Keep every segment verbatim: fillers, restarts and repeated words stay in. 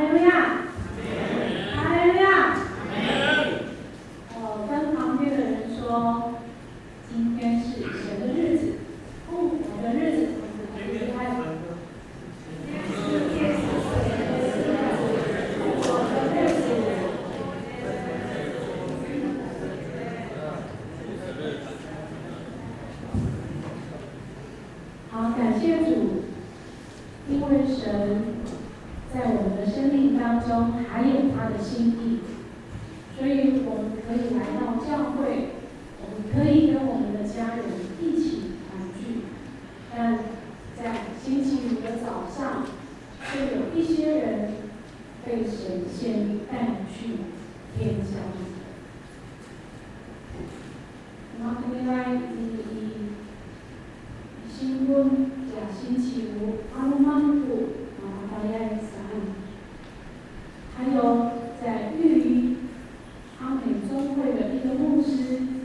哈利路亚！哈利路亚！哦，跟旁边的人说，今天是神的日子，复活的日子。好，感谢主，因为神在我们的生命当中还有他的心意，所以我们可以来到教会，我们可以跟我们的家人一起团聚。但在星期五的早上，却有一些人被神仙带去天家。 Makanilay i, i Singkon, ya 星期五, 'aloman ko mapatayay saan. 还有在玉里阿美中会的一个牧师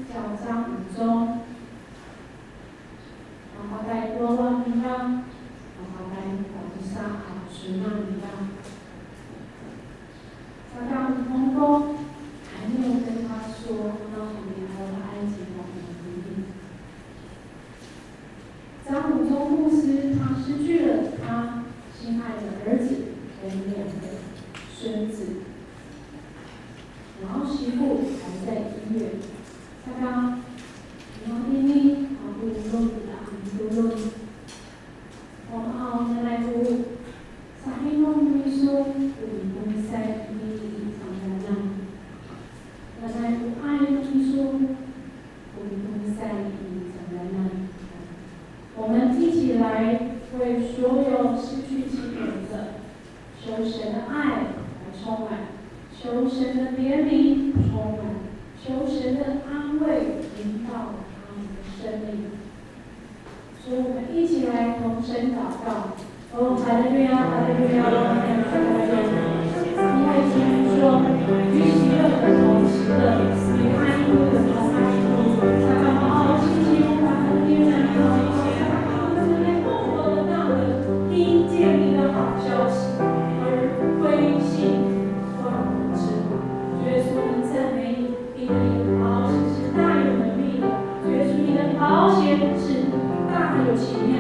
叫张武忠。 Mapatay ko wawa nira, mapatay ko tosa a sona nira. Saka, 公公还没有跟他说，那我们要来埃及的秘密。张武忠牧师他失去了他心爱的儿子跟两个孙子，然后媳妇还在医院。 Saka, no ini, a, polong, a, polong. O, a, nanay ko sahinom no miso ko mito'asay i cangraan. Nanay ko 'ay no miso ko mito'asay i cangraan. 我们一起来为所有失去亲人的 求神的爱来充满，求神的怜悯充满，求神的安慰临到他们的生命。所以我们一起来同声祷告。哦，哈利路亚，哈利路亚，哈利路亚。因为经说，与喜乐的同喜乐，与哀哭的同哀哭。 听见你的好消息而归信欢呼之。主耶稣，我们赞美你，因为你的宝血是大有能力的。主耶稣，你的宝血是大有奇妙。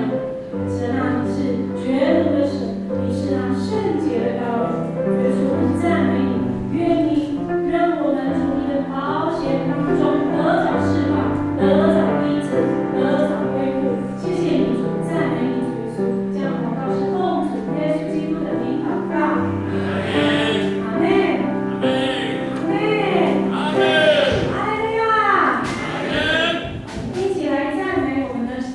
神啊，你是绝伦的神，你是那圣洁的羔羊。主耶稣，我们赞美你，愿你让我们从你的宝血当中得着释放，得着医治，得着恢复。 谢谢你，主，赞美你，主耶稣。这样祷告是奉主耶稣基督的名祷告。阿们。阿们。阿们。哈利路亚。我们一起来赞美我们的神。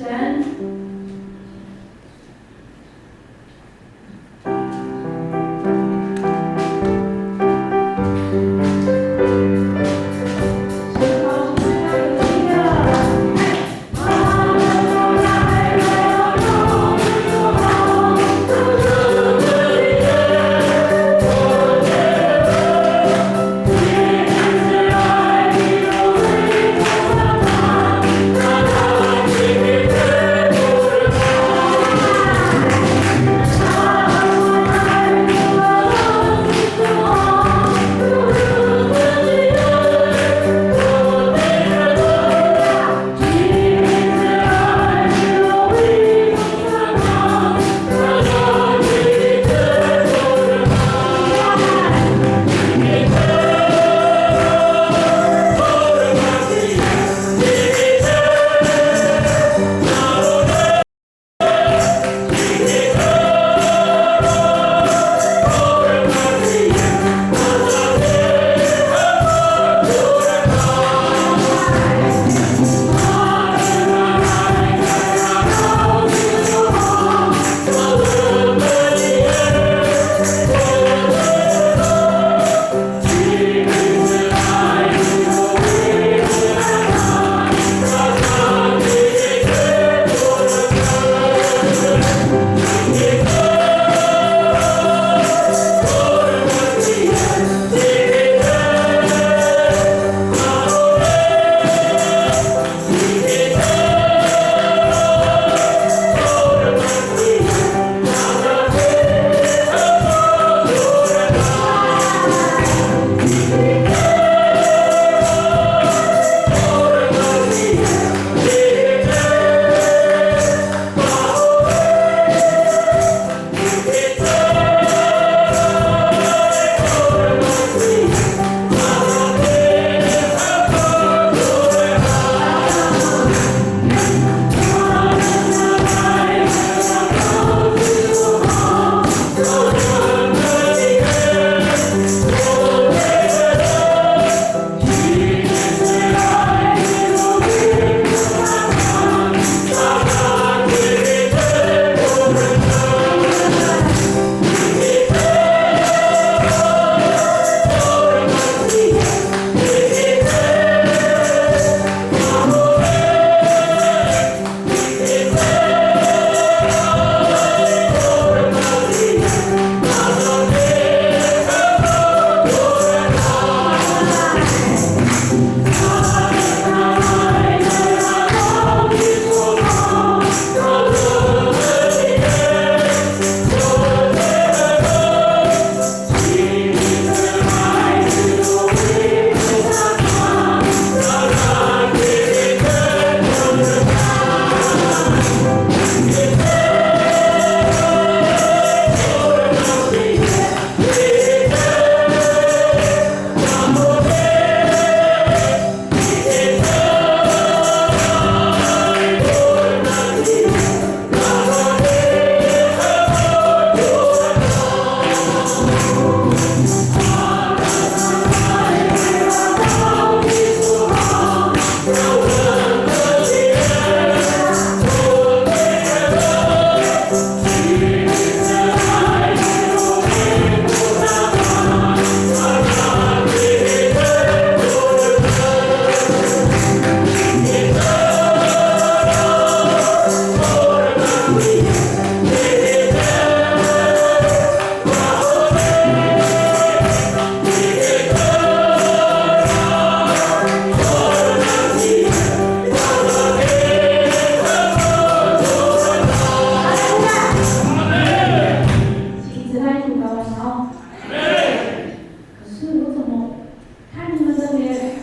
好。可是我怎么看你们的脸，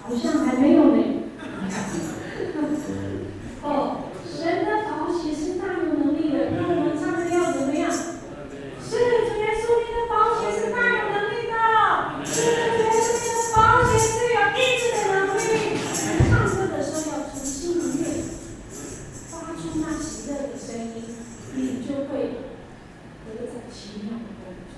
好像还没有呢？哦，神的宝血是大有能力的，那我们唱的要怎么样？是，主耶稣，你的宝血是大有能力的。是，主耶稣，你的宝血是有医治的能力。我们唱歌的时候要从心里面发出那喜乐的声音，你就会得着奇妙的工作。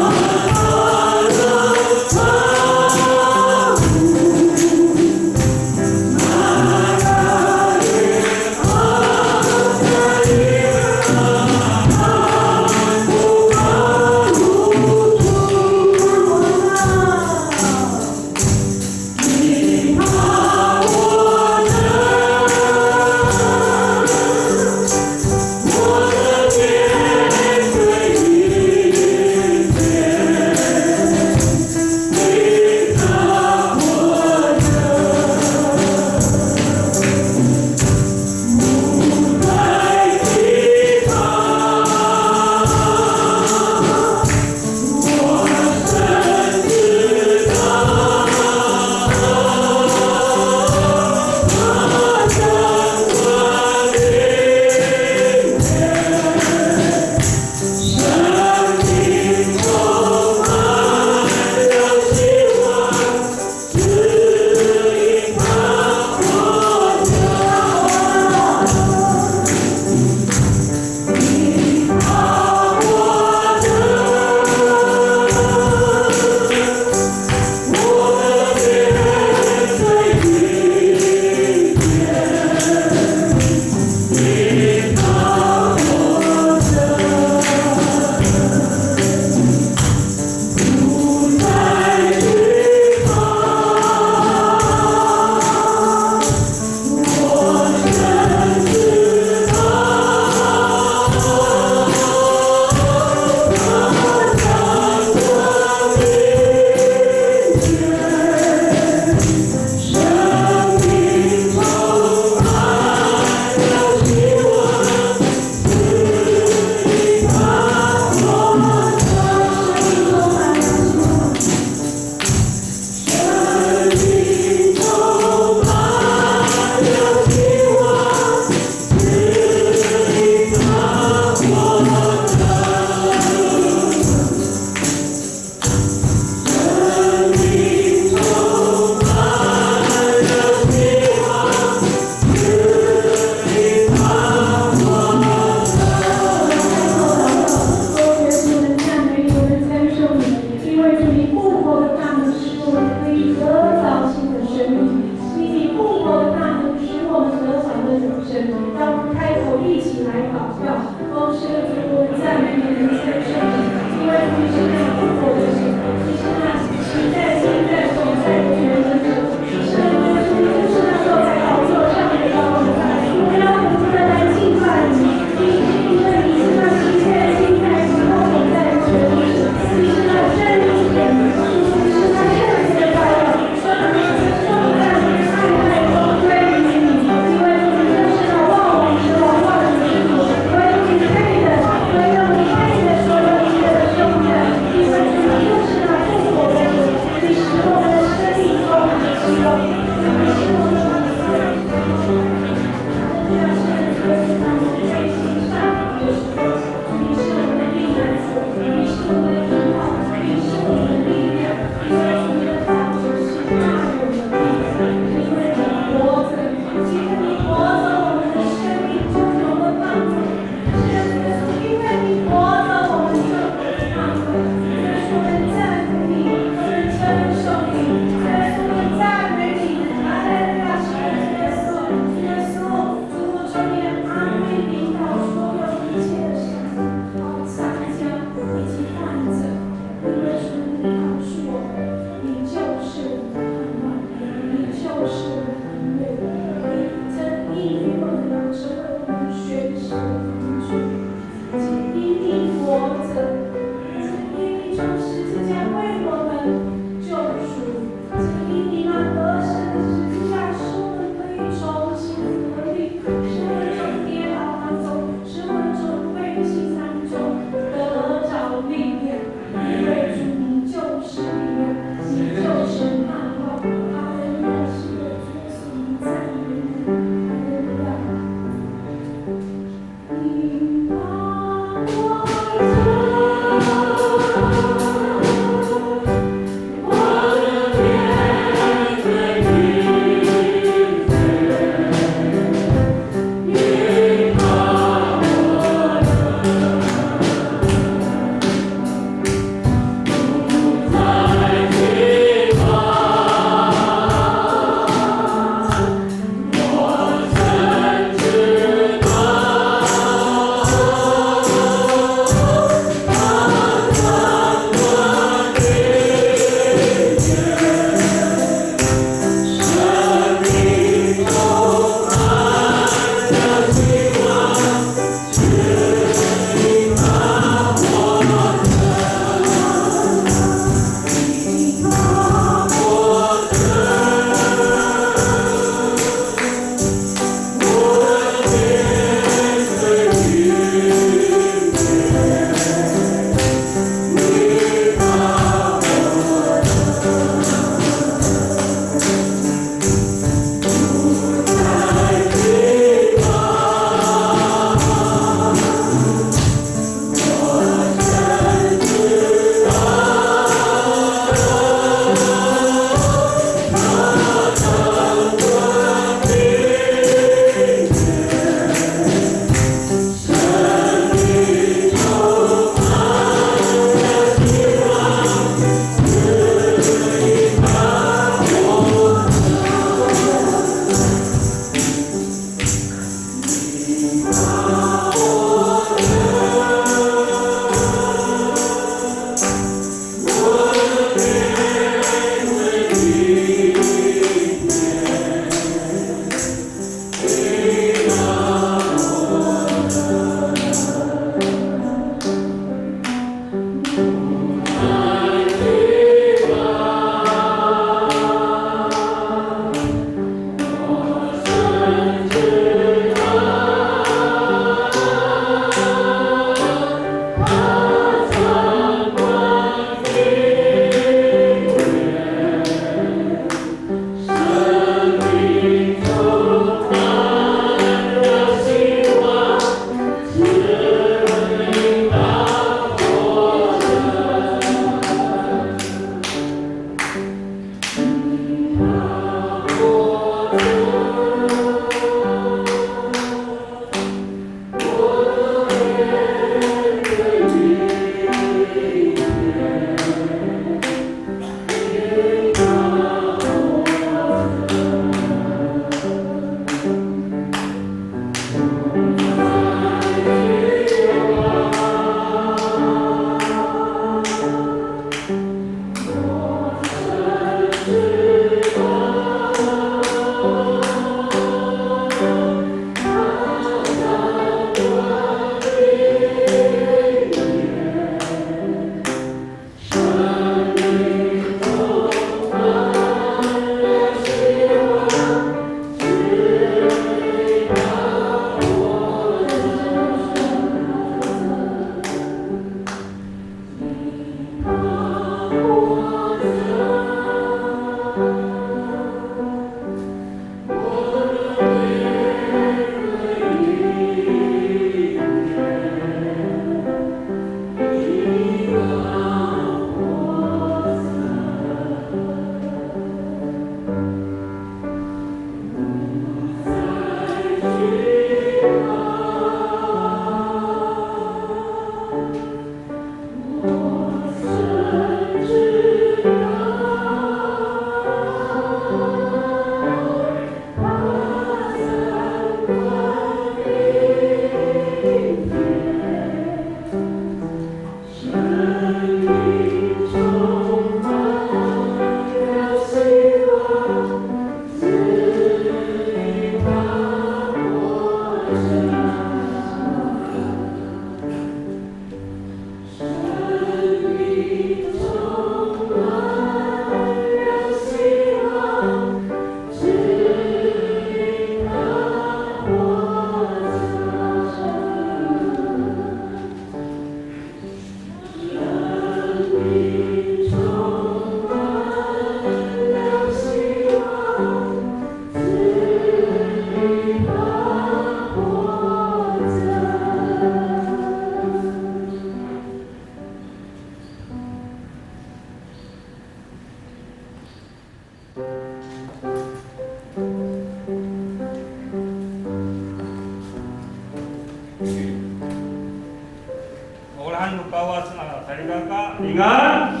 Olahan no Kawas a salikaka, pingan.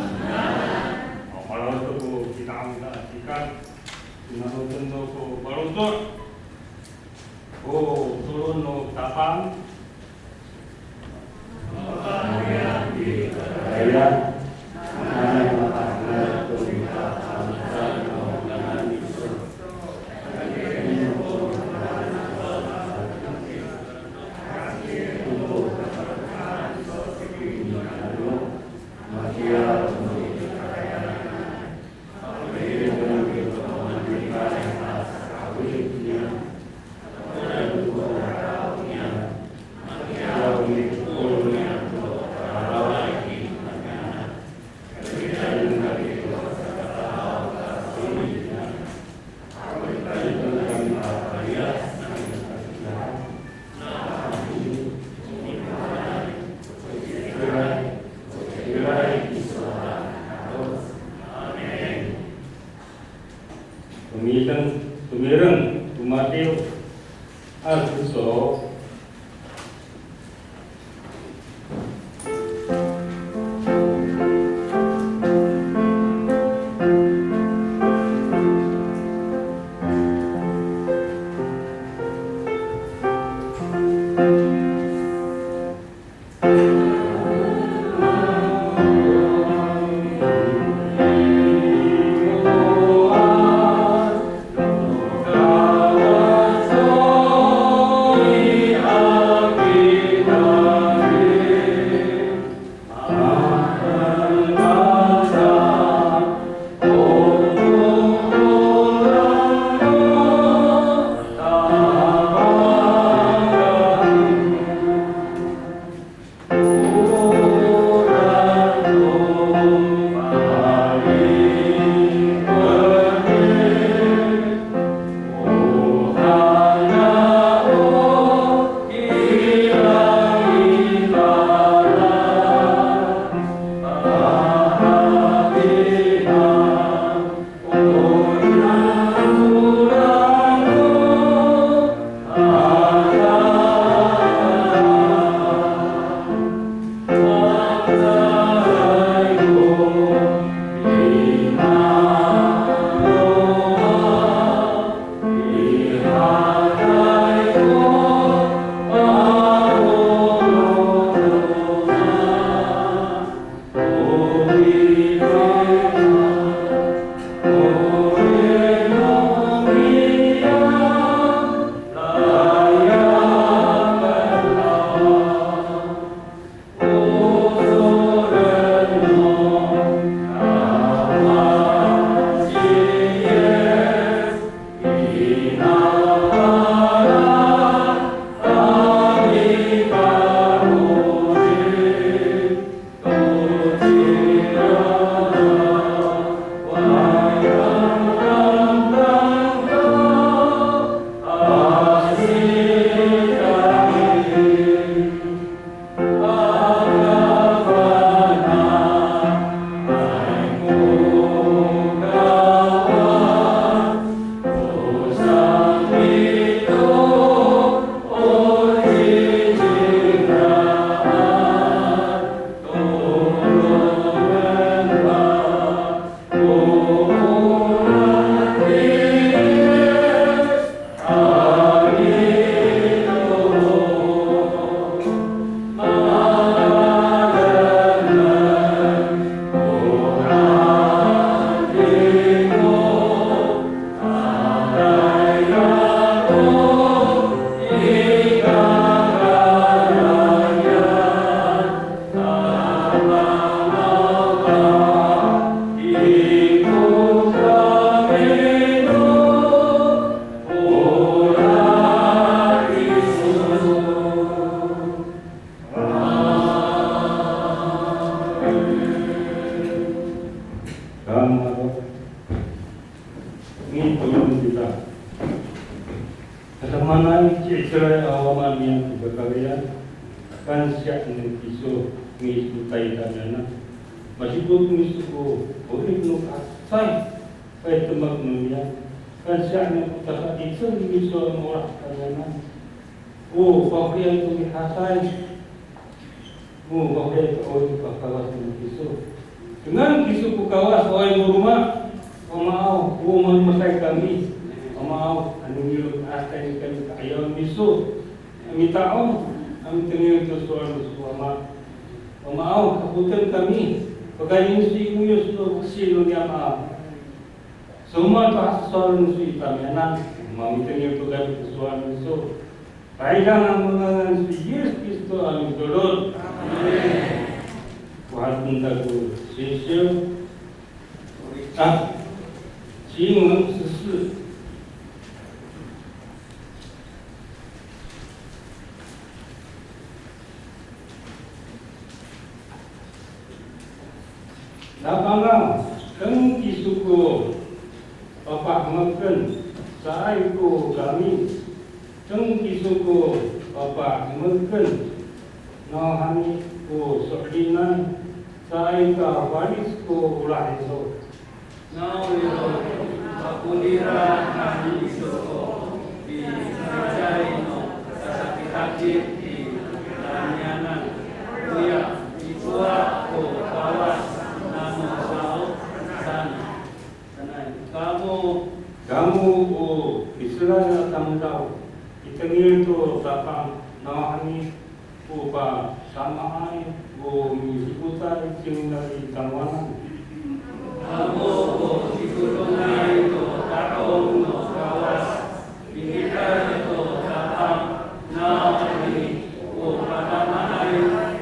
O, maraod to ko kina'ang no tikaan, pinanoten to ko faloco'. O solon no Tapang. Tomireng, tomireng, tomadiw a kiso. Awa Wama niyam ko kakarayan, kansiya no kiso miso tayra niyam. Masidot miso ko 'orip no kacay, kay demak no niyam. Kansiya niyam ko tada'icel miso a maolah tayra niyam. O pafelien to mihatay. O pafelien to, o pakawas no kiso. Dengan kiso ko Kawas, awaay no roma. Wamaaw, o malomasay kami. Wamaaw, ano niro ka'aatay kami ka'ayaw miso. Mita'ong, a mitengil to sowal no miso Wama. Wamaaw, kapoten kami. Pakayni so i ngoyos no fosil no niyam a. Somowal to hasowal no miso i tamiyanan, mamitengil to kami to sowal no miso. Pa'idang a ngangan no Yis Kristo a mitolon. Amin. Ko harateng ta ko sisiw. A, 请问十四. Tapangaw, deng kiso ko papahemeken, caay ko kami, deng kiso ko papahemeken, nawhani ko so'elinay, caay ka falic ko olah iso. Nawiro, pakonira han iso ko picaycay no kasakihakit i tamiyanan. Oya, ikowa ko Kawas namo haw saan. Sanay, kamo. Kamo o Israil a tamdaw, itengil to Tapang, nawhani o pasamaanay ko midipotay cingra i tamowanan. Kamo ko dipotay to ta'ong no Kawas, itengil to Tapang, nawhani o pasamaanay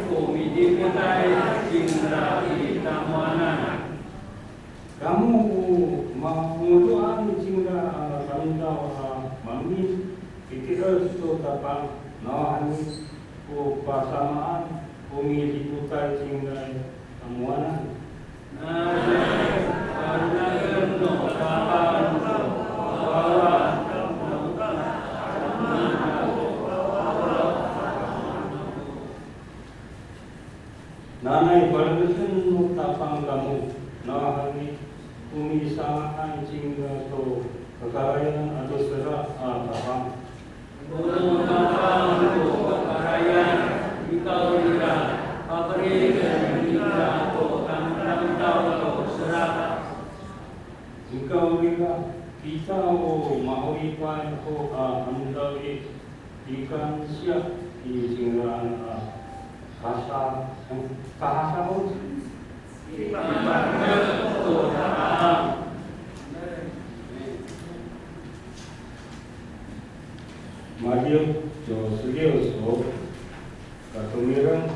ko midipotay cingra i tamowanan. Kamo o mangodoan cingra a tamdaw a maemin, itengil to Tapang, nawhani o pasamaan ko midipotay cingra i tamowanan. Nanay panagen no Tapang ko wawa no Nanay palenesen no Tapang kamo, nawhani o misanga'ay cingra to kakarayan ato sera a Tapang. O no Tapang ko kakarayan, nikawrira, pafelien ningra ko tamdamdaw to sera. Nikawrira, kita o ma'oripay ho a tamdaw i, pikansiya i cingraan a kasa, eh, kahasa'ot. Matiyo, 九十六首, katomireng.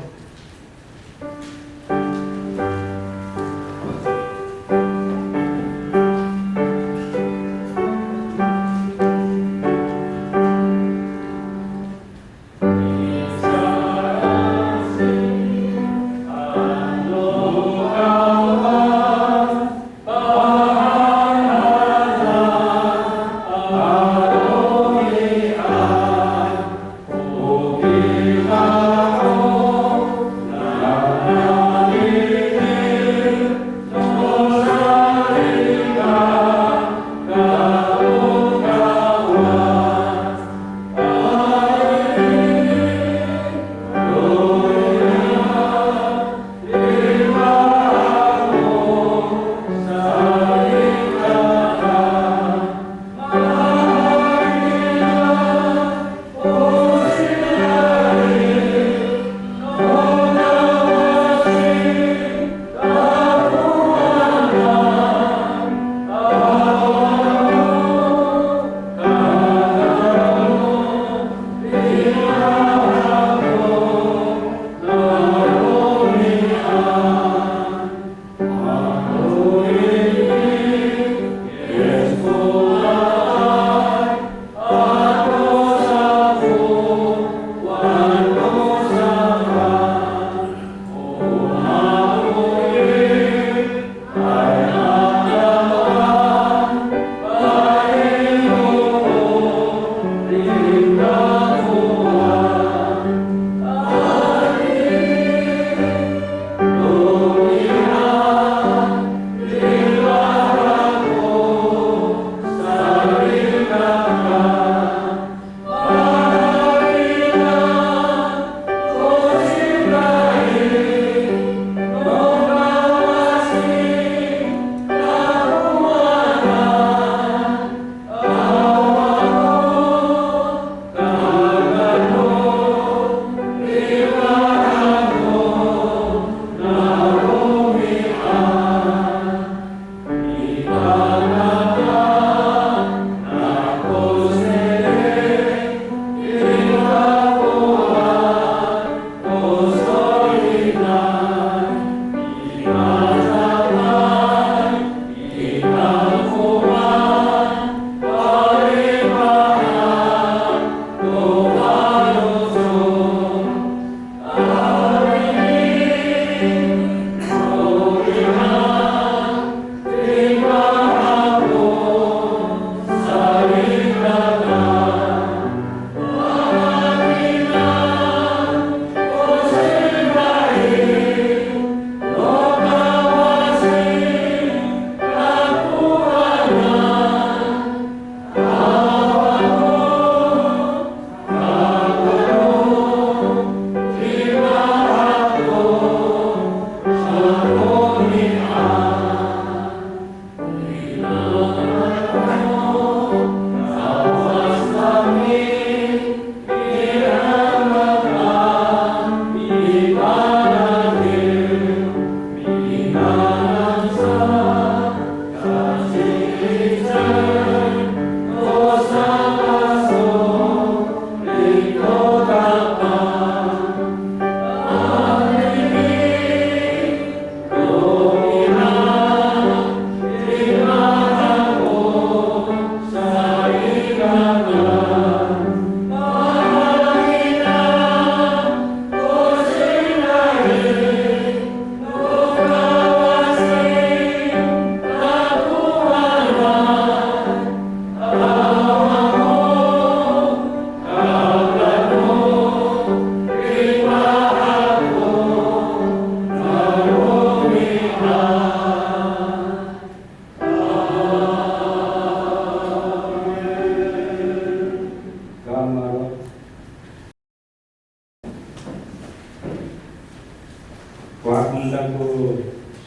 Wa, enda ko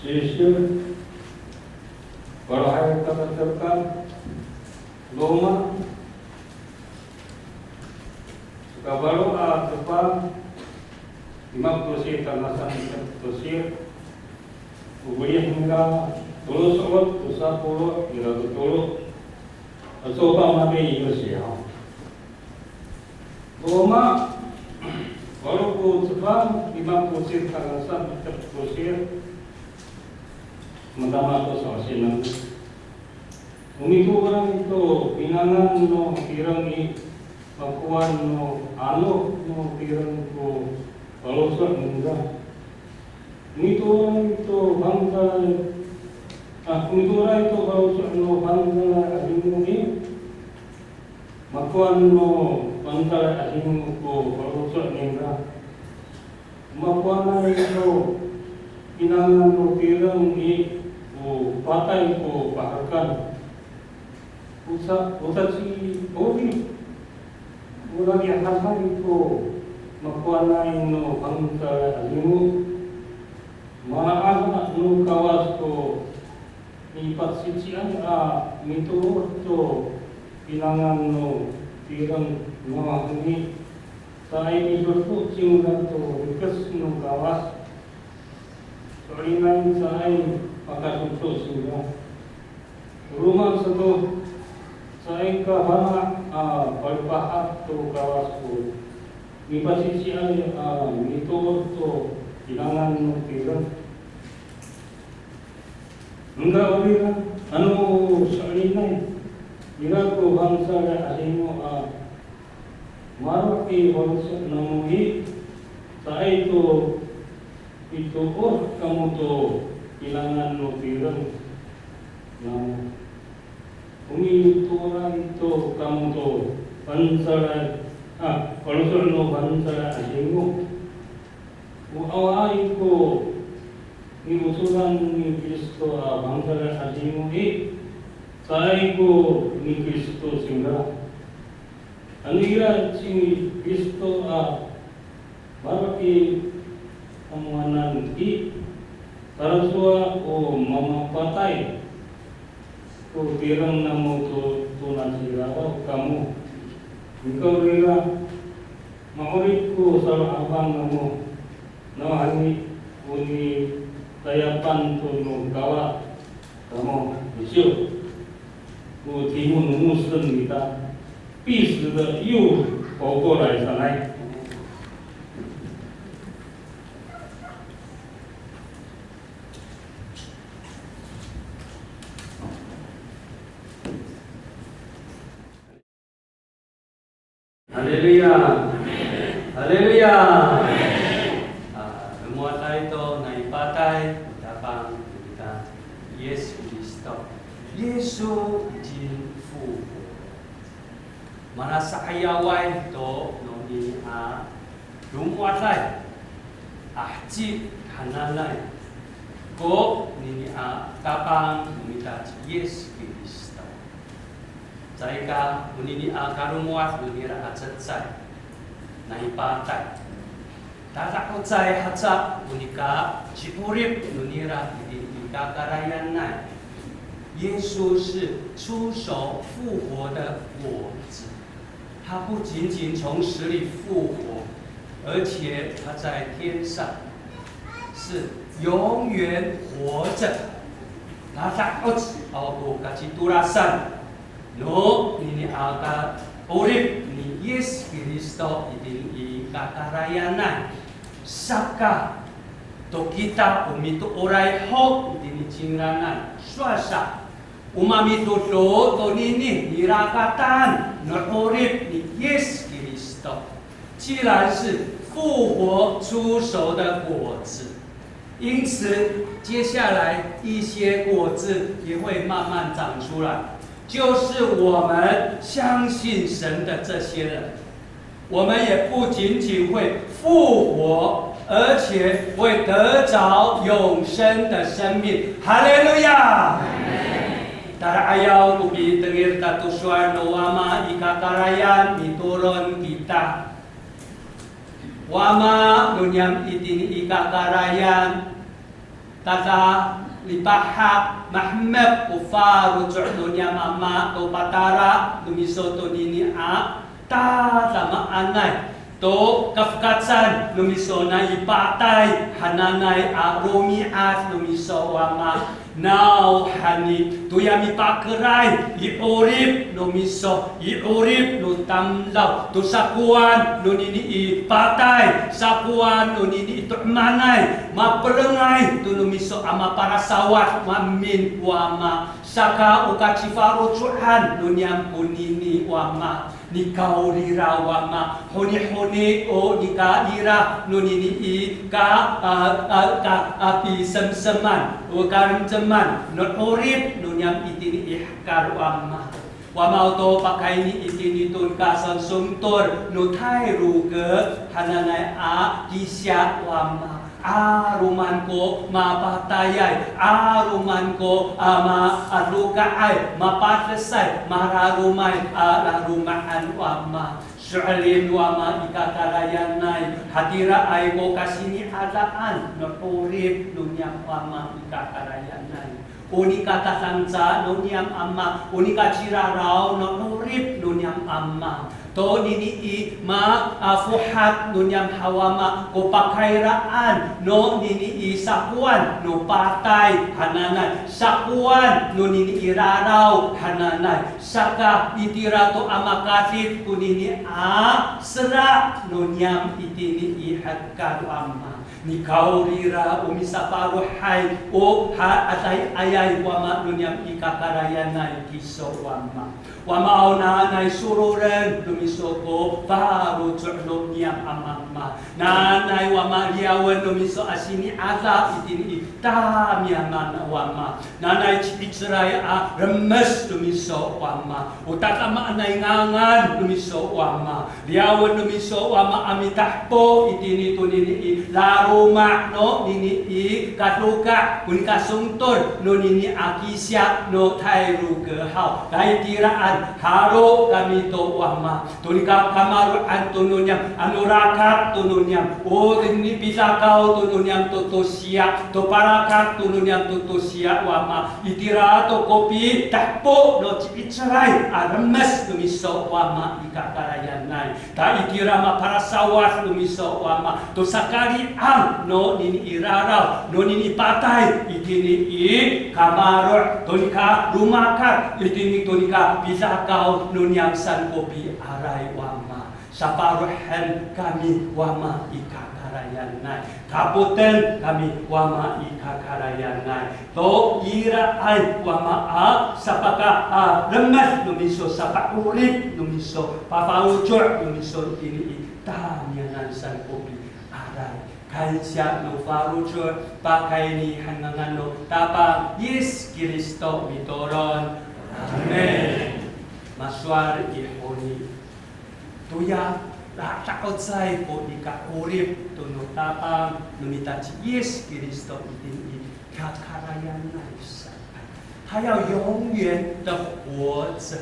sisyo, walohay ko patekan, Roma, saka walo a cefang, lima polo' siyam tangasa enem polo' siyam, o polih nira tolo so'ot tosa polo' ira ko tolo. Ato pa mati iyo siya. Roma, walo ko cefang, lima polo' siyam tangasa enem polo' siyam. Matama to sa'osien. O mitooray to pinangan no tireng i, makowan no 'alo no tireng ko faloco' ningra. O mitooray to fangcalay, a, o mitooray to faloco' no fangcalay a 'adingo i, makowan no fangcalay a 'adingo ko faloco' ningra. O makowanay to pinangan no tireng i, o patay ko paherekan. O ca, o caci'orip, o lalihaday ko makowanay no fangcalay a 'adingo. Mala no Kawas ko nipacician a mitoor to pinangan no tireng, nawhani caay midodo cingra to rikec no Kawas. So'elinay caay pakadodo cingra. Roma sato, caay ka fana' a palipahak to Kawas ko nipacician a mitoor to pinangan no tireng. Enka o nira, ano so'elinay nira ko fangcalay a 'adingo a maro' i faloco' namo i, caay to mitoor kamo to pinangan no tireng namo. O mitooray to kamo to fangcalay, a, faloco' no fangcalay a 'adingo. O awaay ko niocoran ni Kristo a fangcalay a 'adingo i, caay ko ni Kristo cingra. Ano ira ci Kristo a maro' i tamowanan i, talacowa o mamapatay ko tireng namo to, to naciraw kamo. Nikawrira, ma'orip ko salo'afang namo, nawhani o nitayapan to no Kawas kamo, isiyo. O timo no 牧师 ita, 必死的又活过来 sanay. Haleluya. Haleluya. A, lomowatay to nai patay ko Tapang ita, Yis Kristo. 耶稣已经复活。Manasa'ayaway to nonini a lomowatay, a heci hananay, ko nini a Tapang no mita ci Yis Kristo. Caay ka, onini a kalomowad nira a cecay, nai patay. Tada'ocay haca o nika ci'orip nira itini i kakarayanay. 耶稣是出熟复活的果子，他不仅仅从死里复活，而且他在天上是永远活着。Tada'oc aw ko kacitolasan no nini a ka'orip ni Yis Kristo itini i kakarayanay. Saka, to kita o mitooray ho itini cingraan, sowal sa, o mamitodo tonini nirakatan no 'orip ni Yis Kristo. 既然是复活出熟的果子，因此接下来一些果子也会慢慢长出来，就是我们相信神的这些人。我们也不仅仅会复活，而且会得着永生的生命。哈利路亚！Tada'ayaw ko pitengil tato sowal no Wama i kakarayan, mitolon kita. Wama no niyam itini i kakarayan, tada lipahak mahemek ko faloco' no niyam a Ama to patala no miso tonini a tadamaanay to kafekacan no miso nai patay hananay a romi'ad no miso Wama. Nawhani toya mipakeray i 'orip no miso, i 'orip no tamdaw to sakowan nonini i patay, sakowan nonini i to'emanay, mapelengay to no miso a maparasawad maemin Wama. Saka o kacifaloco'an no niyam konini Wama. Nikawrira Wama, honihoni o nika ira nonini i ka, a, a, ka, a, pisemseman, o karenceman no 'orip no niyam itini i hekal Wama. Wama, o to pakayni itini to nika sangsongtol no tayroke hananay a kisiya Wama. 'Aloman ko mapatayay, 'aloman ko, a, ma, a, doka'ay, mapadesay, mararomay a laloma'an Wama. So'elin Wama i kakarayanay, hatiraay ko kasini'adaan no 'orip no niyam Wama i kakarayanay. O nika tatangca no niyam Ama, o nika ciraraw no 'orip no niyam Ama. Tonini i ma, a, fohat no niyam haw Wama ko pakayraan nonini i sakowan no patay hananay, sakowan nonini i raraw hananay. Saka itira to a makadit konini a sera no niyam itini i hekal Wama. Nikawrira o misafalohay o ha, adayayay Wama no niyam i kakarayanay kiso Wama. Wama, o nanay soroden no miso ko faloco' no niyam a mama. Nanay Wama liyawen no miso a sini'ada itini i tamiyanan Wama. Nanay ci'icelay a remes no miso Wama. O tadamaanay ngangan no miso Wama. Liyawen no miso Wama a mitahpo itini tonini i laloma' nonini i kadoka' ko nika songtol nonini a kisiya no tayroke haw. Kaitiraan halo kami to Wama. To nika kamaro'an to no niyam, ano rakat to no niyam, o nipidakaw to no niyam to tosiya, to parakat to no niyam to tosiya Wama. Itira to ko pitahpo no ci'icelay a remes no miso Wama i kakarayanay. Ta itira maparasawad no miso Wama to sakali'ang nonini i raraw, nonini patay itini i kamaro', to nika romakat itini to nika pidakaw no niyam san ko piaray Wama. Safalohen kami Wama i kakarayanay. Kapoten kami Wama i kakarayanay. To iraay Wama a sapaka, a, remes no miso, sapa'orip no miso, pafaloco' no miso itini i tamiyanan san ko piaray. Kansiya no faloco' pakayni han ngangan no Tapang Yis Kristo mitolon. Amin. Masowal i honi. Toya, a, ta'ocay ko nika 'orip to no Tapang no mita ci Yis Kristo itini i kakarayanay sa. 他要永远的活着，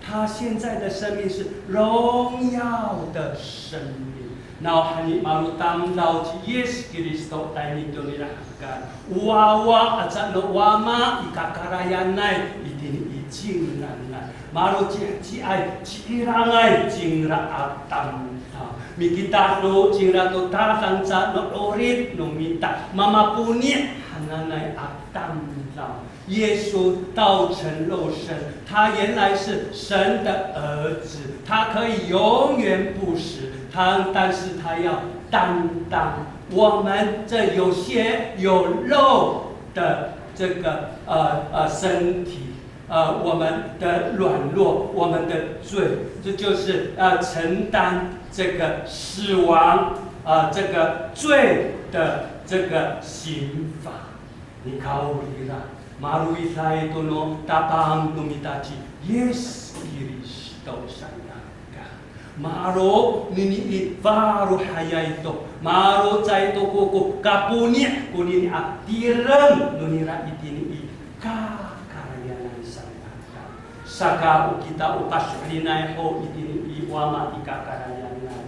他现在的生命是荣耀的生命。Nawhani malotamdaw ci Yis Kristo tayni to nira hekal. O wawa aca no Wama i kakarayanay itini i cingraan. Malociheciay, ci'irangay cingra a tamdaw. Mikitado cingra to tatangca no 'orip no mita, mamaponi' hananay a tamdaw. 耶稣道成肉身，他原来是神的儿子，他可以永远不死，他，但是他要担当我们这有血有肉的这个，呃，呃，身体。 呃，我们的软弱，我们的罪，这就是，呃，承担这个死亡，呃，这个罪的这个刑罚。Nikawrira, malowiday to no Tapang no mita ci Yis Kristo saan. Malo nini i falohay to, malo caay to ko, ko kaponi' konini a tireng nonira itini i kakarayanay saan. Saka o kita o paso'elinay ho itini i Wama i kakarayanay.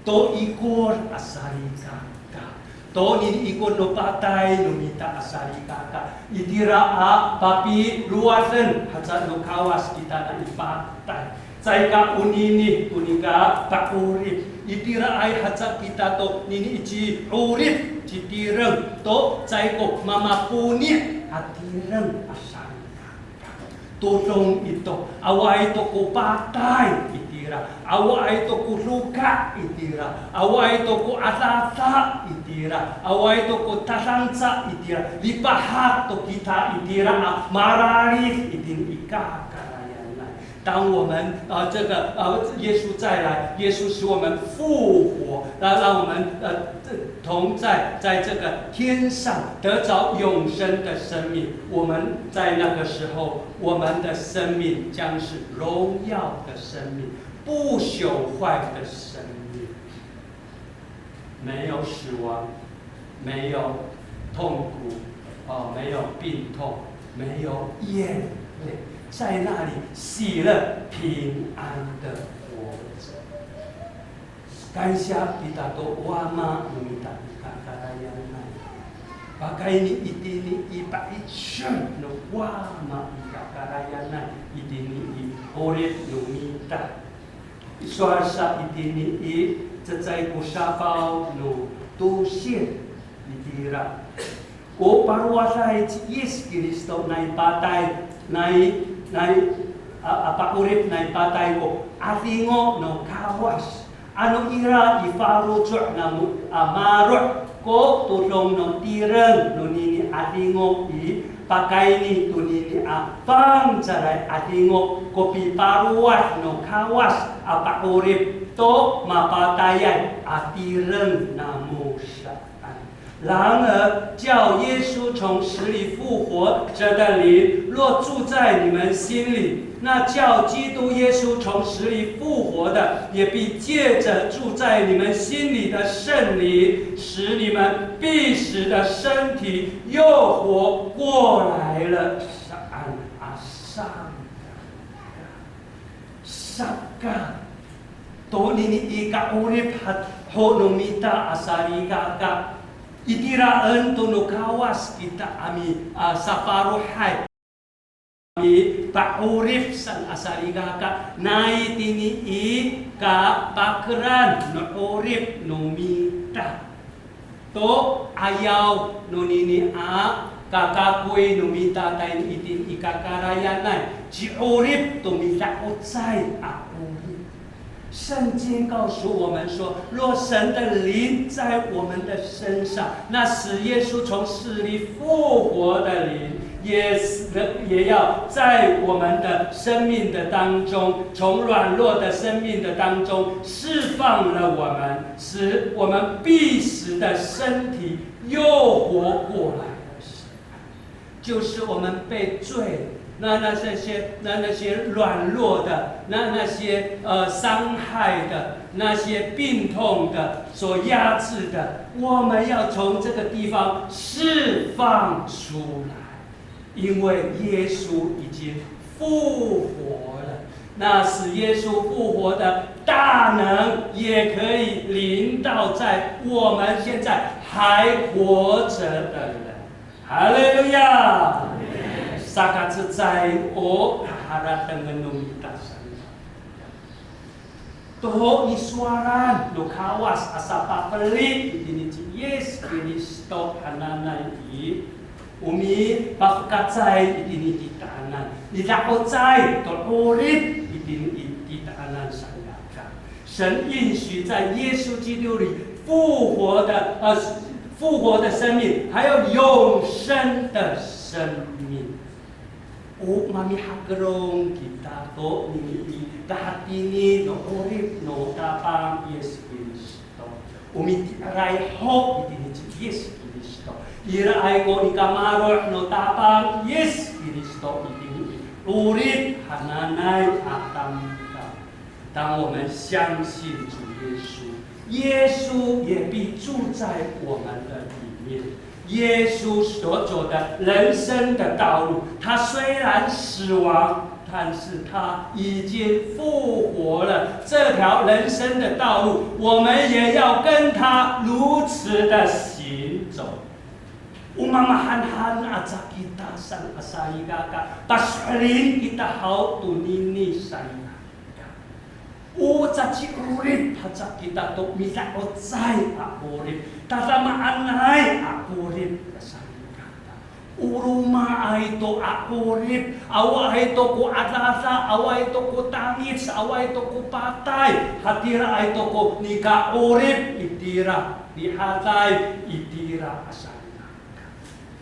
to ikor a salikaka. To nini ikor no patay no mita a salikaka. Itira a papilowaden haca no Kawas kita nai patay. Caay ka onini to nika pa'orip. Itiraay haca kita to nini i ci'orip, citireng to caay ko mamaponi' a tireng a salikaka. Todong ito, awaay to ko patay itira, awaay to ko doka' itira, awaay to ko adada itira, awaay to ko tadangca itira, lipahak to kita itira a mararid itini i kakarayanay. 当我们呃这个呃耶稣再来，耶稣使我们复活，那让我们呃同在在这个天上得着永生的生命。我们在那个时候，我们的生命将是荣耀的生命，不朽坏的生命。没有死亡，没有痛苦，哦，没有病痛，没有眼泪，在那里喜乐平安的活着。感谢kita to Wama no mita i kakarayanay. Pakayni itini i pa'icel no Wama i kakarayanay itini i 'orip no mita. Sowal sa itini i cecay ko safaw no tosil itira. O parowaday ci Yis Kristo nai patay, nai, nai, a, a pa'orip nai patay ko 'adingo no Kawas. Ano ira i faloco' namo a maro' ko todong no tireng nonini 'adingo i, pakayni tonini a fangcalay 'adingo ko pipalowad no Kawas a pa'orip to mapatayay a tireng namo saan. 然而，叫耶稣从死里复活者的灵若住在你们心里，那叫基督耶稣从死里复活的，也必借着住在你们心里的圣灵，使你们必死的身体又活过来了。Saan, asam. Saka, tonini i ka'orip ho no mita a salikaka, itiraen to no Kawas kita a mi, a, safarohay. A mipa'orip san a salikaka, nai tini i kapakeran no 'orip no mita. To 'ayaw nonini a kakakoy no mita tayni itini i kakarayanay, ci'orip to mida'ocay a 'orip. 圣经告诉我们说，若神的灵在我们的身上，那使耶稣从死里复活的灵，也是，也要在我们的生命的当中，从软弱的生命的当中释放了我们，使我们必死的身体又活过来了。 就是我们被罪，那，那些，那，那些软弱的，那，那些，呃，伤害的，那些病痛的所压制的，我们要从这个地方释放出来，因为耶稣已经复活了。那使耶稣复活的大能也可以临到在我们现在还活着的人。 Haleluya! Saka cecay o haharatengen no mita saan. Toho i sowalan no Kawas a sapafeli itini ci Yis Kristo hananay i, o mipafekacay itini i titaanan, mida'ocay to 'orip itini i titaanan saan. 神应许在耶稣基督里复活的，呃，复活的生命，还有永生的生命。O mamihakelong kita to nini i kahatini no 'orip no Tapang Yis Kristo. O miti'eray ho itini ci Yis Kristo. Iraay ko nikamaro' no Tapang Yis Kristo itini i 'orip hananay a tamdaw. 当我们相信主耶稣，耶稣也必住在我们的里面。耶稣所走的人生的道路，他虽然死亡，他但是他已经复活了，这条人生的道路，我们也要跟他如此的行走。O mamahanhan aca kita saan a salikaka, paso'elin kita haw tonini salikaka. O caci'orip haca kita to mida'ocay a 'orip, tadamaanay a 'orip salikaka. O romaay to a 'orip, awaay to ko adada, awaay to ko tangic, awaay to ko patay, hatiraay to ko nika'orip itira, rihaday itira asa.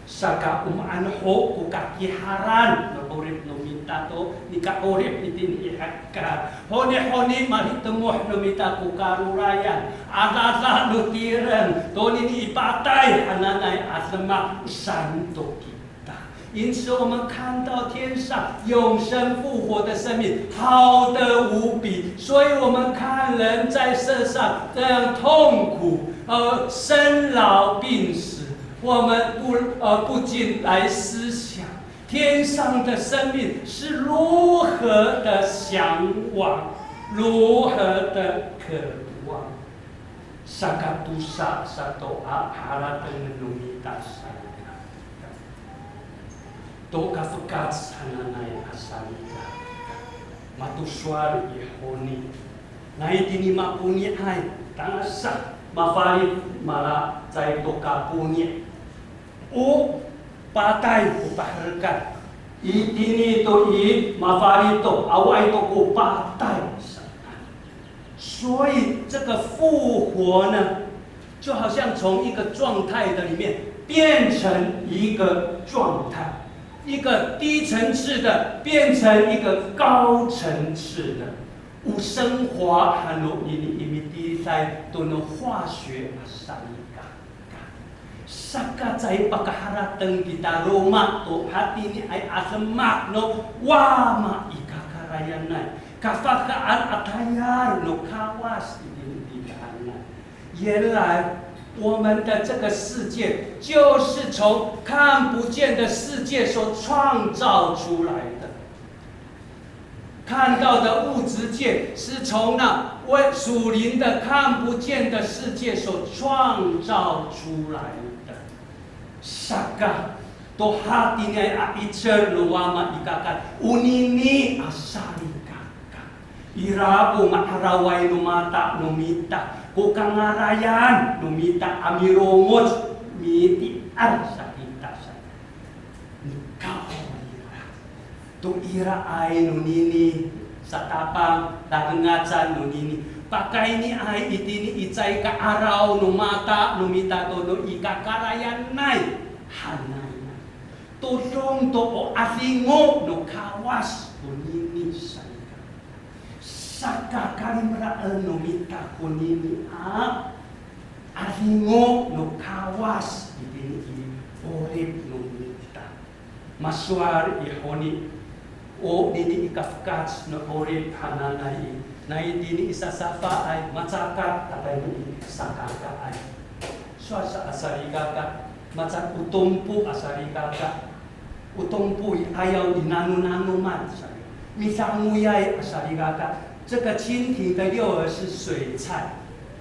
Saka o maan ho ko kakiharan no 'orip no mita to nika'orip itini i hekal. Honihoni malitemoh no mita ko karorayan, adada no tireng, tonini i patay hananay a demak saan to kita. 因此，我们看到天上永生复活的生命，好得无比。所以，我们看人在世上这样痛苦，呃，生老病死，我们不呃不禁来思想，天上的生命是如何的向往，如何的渴望。 Sakatosa sato a harateng no mita salikaka. To kafekac hananay a salikaka, mato sowal i honi. Nai tini maponi'ay, tangasa mafalit malacecay to kaponi'. O patay ko paherekan. Itini to i mafalit to, awaay to ko patay saan. 所以这个复活呢，就好像从一个状态的里面变成一个状态，一个低层次的变成一个高层次的。O 升华 han no nini i mitiliday to no 化学 a salikaka. Saka caay pakaharateng kita roma to hatiniay a demak no wama i kakarayanay, kafahekaan a tayal no Kawas itini i titaanan. 原来我们的这个世界就是从看不见的世界所创造出来的。 看到的物质界是从那位属灵的看不见的世界所创造出来的。Saka, to hatiniay a 'icel no wama i kakat, onini a salikaka. Ira ko ma'araway no mata no mita, ko kangarayan no mita a milongoc, miti'er sa kita sa. Nikawrira to iraay nonini, satapang, tadengacan nonini, pakayniay itini i caay ka'araw no mata no mita to no i kakarayanay hananay. Todong to o 'adingo no Kawas konini salikaka. Saka kalimelaen no mita konini a 'adingo no Kawas itini i 'orip no mita. Masowal i honi, o nini i kafekac no 'orip hananay i, nai tini i sasafaay, macakat tatayni i sakakaay. Sowal sa a salikaka, macakat o tompo a salikaka. O tompo i ayaw i nanonanoman sa. Midangoyay a salikaka. 这个蜻蜓的幼儿是水菜，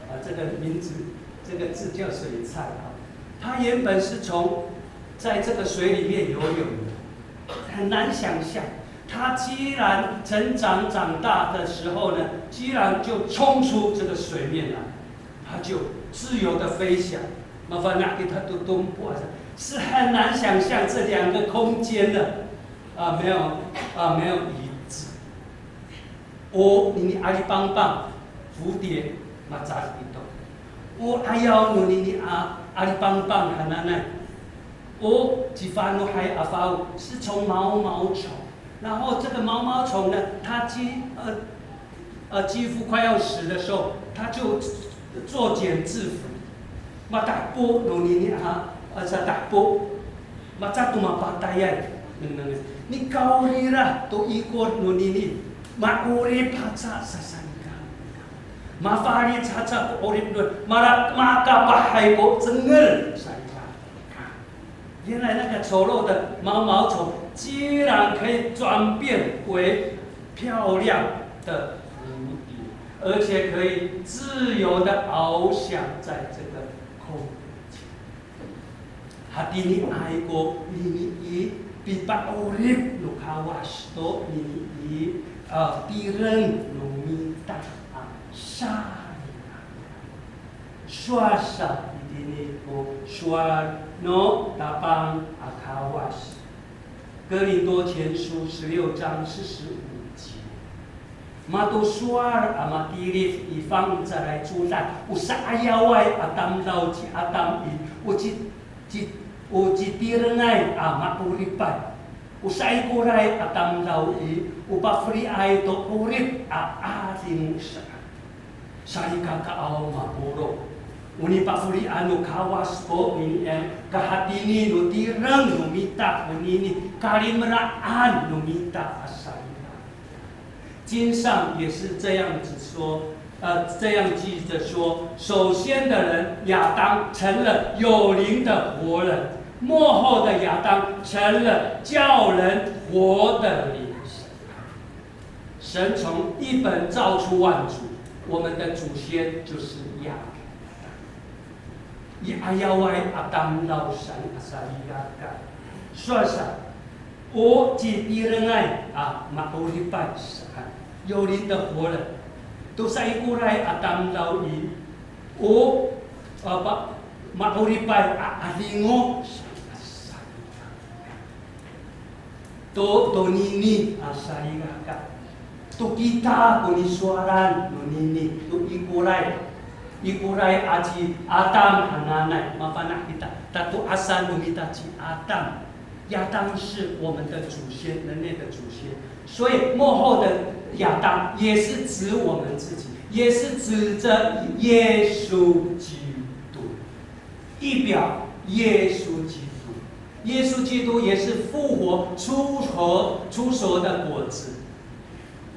啊，这个名字，这个字叫水菜啊。它原本是从在这个水里面游泳的，很难想象，它居然成长长大的时候呢，居然就冲出这个水面来，它就自由的飞翔。Mafana' kita to tompo asa, 是很难想象这两个空间的，啊，没有，啊，没有椅子。 O nini 'alipangpang, 蝴蝶, maca ito. O ayaw no nini a 'alipangpang hananay, o cifanohay a fao 是从毛毛虫，然后这个毛毛虫呢，它几呃呃几乎快要死的时候，它就作茧自缚。Matahpo no nini a, a, satahpo. Maca to mapatayay. Nengnengen. Nikawrira to ikor nonini, ma'orip haca sasalikaka. Mafalic haca ko 'orip no, mala, makapahay ko cengel salikaka. 原来那个丑陋的毛毛虫竟然可以转变为漂亮的蝴蝶，而且可以自由的翱翔在这个空中。Hatiniay ko nini i pipa'orip no Kawas to nini i, a, tireng no mita a sali. Sowal sa itini ko sowal no Tapang a Kawas. 哥林多前书十六章四十五节。Mato sowal a matilid i fangcalay codad, o sa'ayaway a tamdaw ci Atam i, o ci, ci, o citirengay a ma'oripay. O saikoray a tamdaw i, o pafeliay to 'orip a 'adingo saan. Salikakaaw mapolong. O nipafelian no Kawas konini i, kahatini no tireng no mita konini, kalimelaan no mita a salikaka. 经上也是这样子说，呃，这样记着说，首先的人亚当成了有灵的活人，末后的亚当成了叫人活的灵。 神从一本造出万族，我们的祖先就是亚当。I ayaway a tamdaw saan a salikaka. Sowal sa, o citirengay a ma'oripay saan, 有灵的活人. To saikoray a tamdaw i, o, a, pa, ma'oripay a 'adingo saan a salikaka. To, tonini a salikaka. To kita ko nisowalan nonini, to ikoray. Ikoray a ci Atam hananay, mafana' kita. Tato'asan no mita ci Atam. 亚当是我们的祖先，人类的祖先。所以末后的亚当也是指我们自己，也是指着耶稣基督。 预表耶稣基督。耶稣基督也是复活初熟，初熟的果子。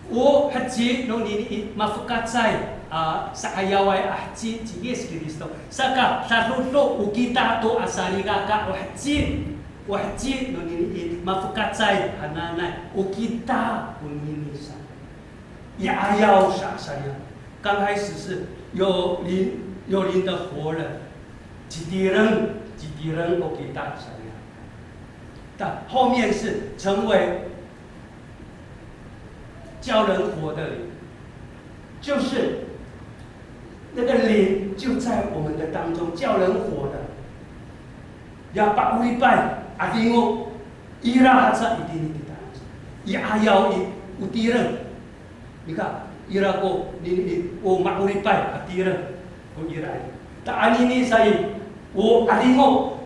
O heci nonini i mafokacay a sa'ayaway a heci ci Yis Kristo. Saka, sadodo o kita to a salikaka o heci. O heci nonini i mafokacay hananay o kita konini sa. I ayaw sa, sa ya. 刚开始是有灵，有灵的活人，citireng, citireng o kita sa ya. 但后面是成为叫人活的灵，就是那个灵就在我们的当中，叫人活的。Ya pa'oripay, 'adingo, ira haca itini kita. I ayaw i, o tireng. Nika, ira ko, nini, o ma'oripay a tireng ko ira i. Ta anini sa i, o 'adingo,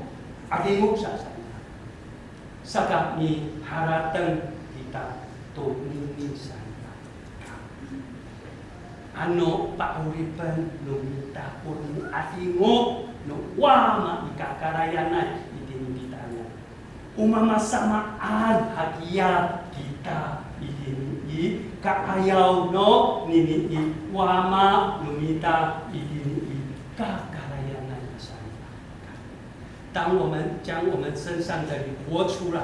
'adingo sa, sa. Saka miharateng kita tonini sa. Ano pa'oripen no mita ko no 'adingo no Wama i kakarayanay itini i titaanan. O mamasamaan hakiya kita itini i ka'ayaw no nini i Wama no mita itini i kakarayanay sa. 当我们将我们身上的灵活出来，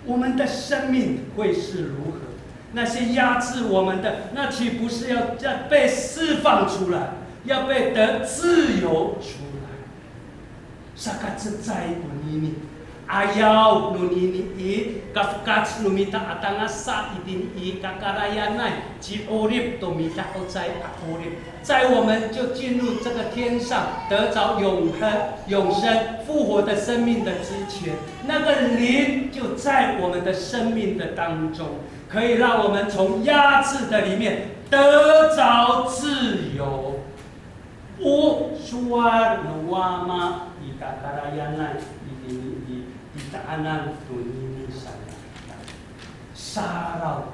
我们的生命会是如何？那些压制我们的，那岂不是要，要被释放出来，要被得自由出来？Saka cecay konini, ayaw nonini i, kafokac no mita a tangasa itini i kakarayanay, ci'orip to mita o cecay a 'orip. 在我们就进入这个天上，得着永恒、永生、复活的生命的之前，那个灵就在我们的生命的当中，可以让我们从压制的里面得着自由。O sowal no Wama i kakarayanay itini i titaanan tonini sa. Saraw,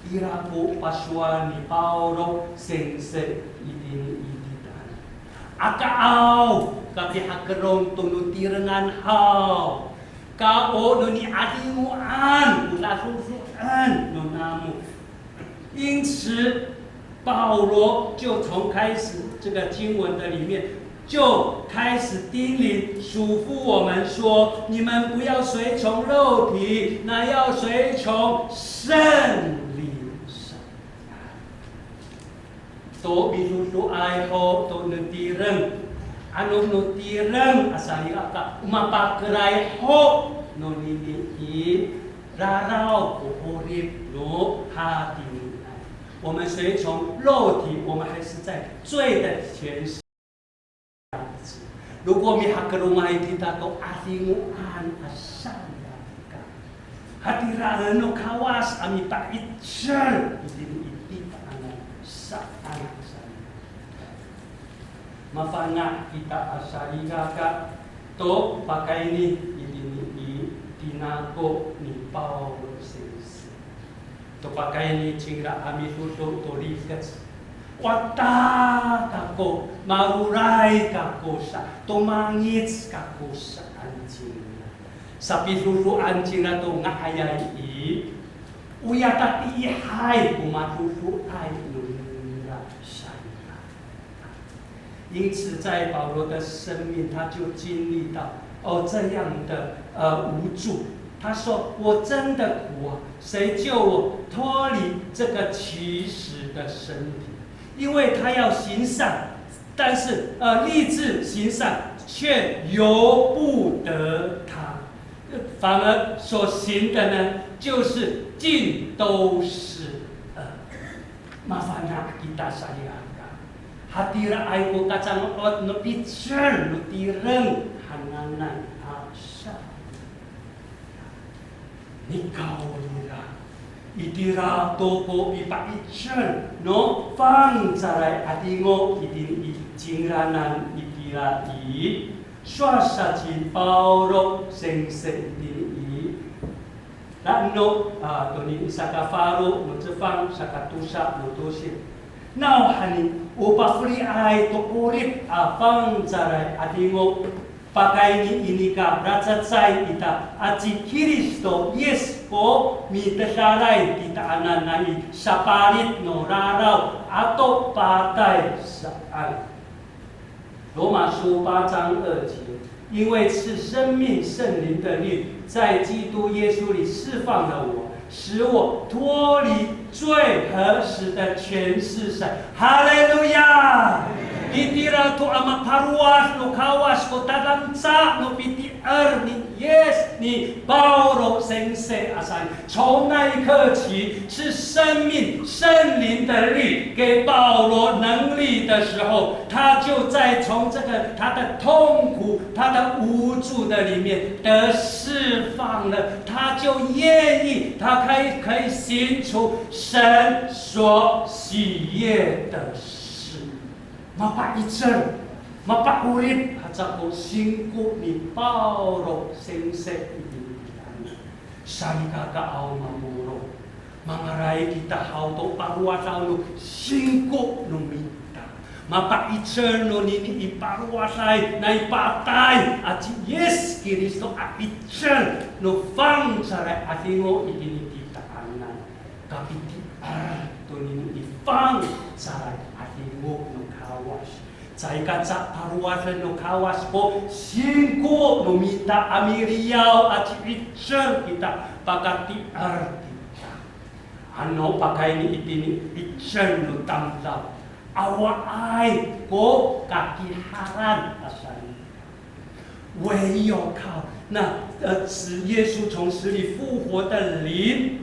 ira ko pasowal ni Pawlo singsi itini i titaanan. Akaaw, kapihakelong to no tirengan haw. Ka o no ni'adingoan, o lasosoan no namo. 因此，保罗就从开始这个经文的里面就开始叮咛、嘱咐我们说，你们不要随从肉体，那要随从圣灵。To midodoay ho to no tireng, ano no tireng a salikaka, o mapakelay ho nonini i raraw ko 'orip no hatiniay. 我们随从肉体，我们还是在罪的权势。 如果 mihakelongay kita to 'adingoan a salikaka, hatiraen no Kawas a mipa'icel itini i titaanan saan a salikaka. Mafana' kita a salikaka to pakayni itini i tinako ni Pawlo singsi. To pakayni cingra a midodo to rikec. Wata kako, maroray kako sa, tomangic kako saan cingra. Sapidodoan cingra to nga'ayay i, oya tatiihay ko madodoay no nira sa. 因此，在保罗的生命，他就经历到，哦，这样的，呃，无助。他说：“我真的苦啊，谁救我脱离这个奇死的身体？”因为他要行善，但是，呃，立志行善，却由不得他，反而所行的呢，就是尽都是恶。 Mafana' kita salikaka. Hatiraay ko kacango'ot no 'icel no tireng hananay a sa. Nikawrira, itira to ko pipa'icel no Fangcalay 'Adingo itini i cingraanan itira i, sowal sa ci Pawlo singsi itini i, La'eno, a, tonini saka falo no cefang, saka tosa no tosil. Nawhani, o pafeliay to 'orip a Fangcalay 'Adingo, pakayni i nika lacecay ita aci Kristo Yis ko mitedalay titaanan nai sapalit no raraw ato patay saan. 罗马书八章二节，因为赐生命圣灵的律在基督耶稣里释放了我，使我脱离罪和死的权势。Haleluya! Itira to a maparowad no Kawas ko tadangca no pitier ni Yis ni Pawlo singsi a saan. 从那一刻起，是生命圣灵的力给保罗能力的时候，他就在从这个他的痛苦、他的无助的里面得释放了，他就愿意，他可以可以行出神所喜悦的事。Mapa'icel, mapa'orip haca ko singko ni Pawlo singsi ini. Salikaka aw mamorong, mangalay kita haw to parowadan no singko no mita. Mapa'icel nonini i parowaday nai patay aci Yis Kristo a 'icel no Fangcalay 'Adingo itini titaanan. Kapitier tonini i Fangcalay 'Adingo no Kawas. Caay kaca parowaden no Kawas ko singko no mita a miliyaw aci 'icel kita, pakatier kita. Ano pakayni itini 'icel no tamdaw, awaay ko kakiharan a saan. 唯有靠那，呃，使耶稣从死里复活的灵，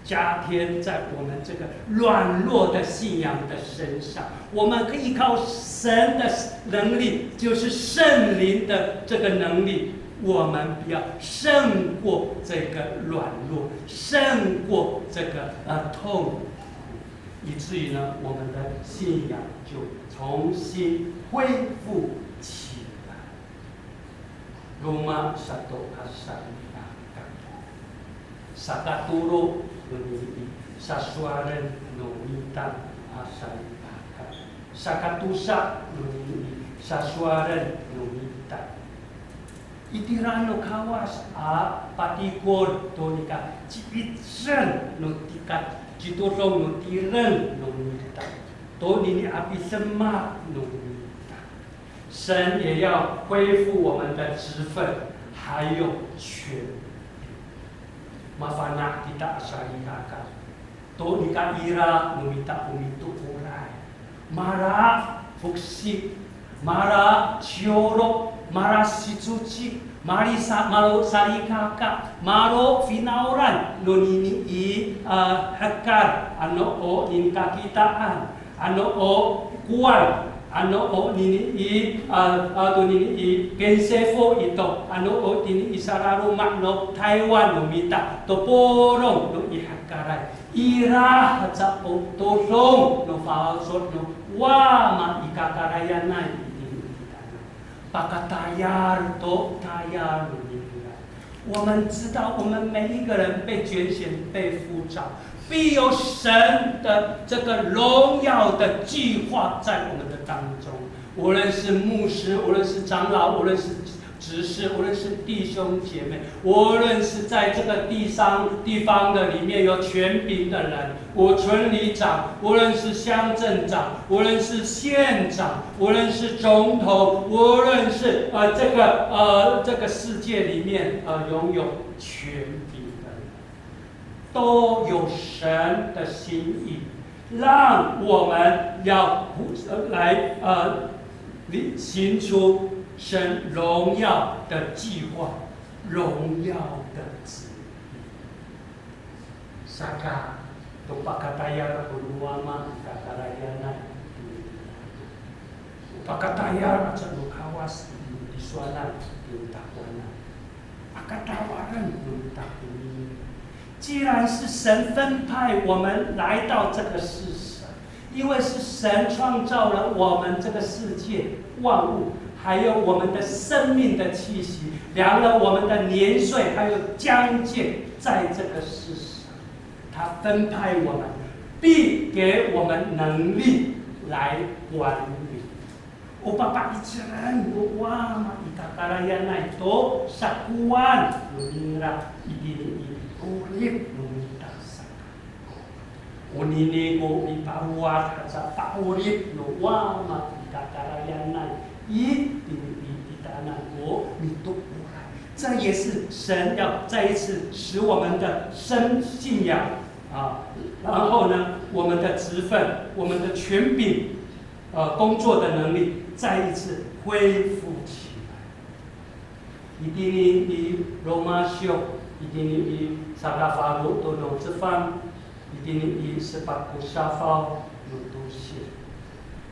加添在我们这个软弱的信仰的身上。我们可以靠神的能力，就是圣灵的这个能力，我们不要胜过这个软弱，胜过这个，呃，痛苦，以至于呢，我们的信仰就重新恢复起来。 Roma sato a salikaka. Sakatolo nonini i sasowalen no mita a salikaka. Sakatosa nonini i sasowalen no mita. Itira no Kawas a patikol to nika ci'icel no tika citodong no tireng no mita. Tonini a pisemak no mita. 神也要恢复我们的职分，还有权柄。Mafana' kita a salikaka to nika ira no mita o mitooray. Mala foksi, mala ciwlo, mala sicoci, mala sa, mala salikaka, mala finawlan nonini i, a, hekal, ano o nini kakitaan, ano o kowal, ano o nini i, a, a, to nini i kensifo ito, ano o nini i salaloma' no Taywan no mita to polong no i hekalay. Ira haca o todong no faloco' no Wama i kakarayanay itini i kitanan. Pakatayal to tayal no nira. 我们知道，我们每一个人被拣选、被呼召，必有神的这个荣耀的计划在我们的当中。无论是牧师，无论是长老，无论是执事，无论是弟兄姐妹，无论是在这个地上地方的里面有权柄的人，我村里长，无论是乡镇长，无论是县长，无论是总统，无论是，呃，这个，呃，这个世界里面，呃，拥有权柄的人，都有神的心意，让我们要，呃，来，呃，行出神荣耀的计划，荣耀的旨意。 Saka, to pakatayal ko no Wama i kakarayanay, to pakatayal aca no Kawas i tisowanan, i takowanan. Aka tawareng no mita konini. 既然是神分派我们来到这个世上，因为是神创造了我们这个世界万物，还有我们的生命的气息，量了我们的年岁，还有疆界，在这个世上，他分派我们，必给我们能力来管理。O papa'icelen no Wama i kakarayanay to sakowan no nira itini i 'orip no mita saka. Onini ko mipalowad haca pa'orip no Wama i kakarayanay itini i titaanan ko mitooray. 这也是神要再一次使我们的生信仰啊，然后呢，我们的职分、我们的权柄，呃，工作的能力再一次恢复起来。 Itini i Roma siyo, itini i sakafalo to no cefang, itini i sepat ko safaw no tosil.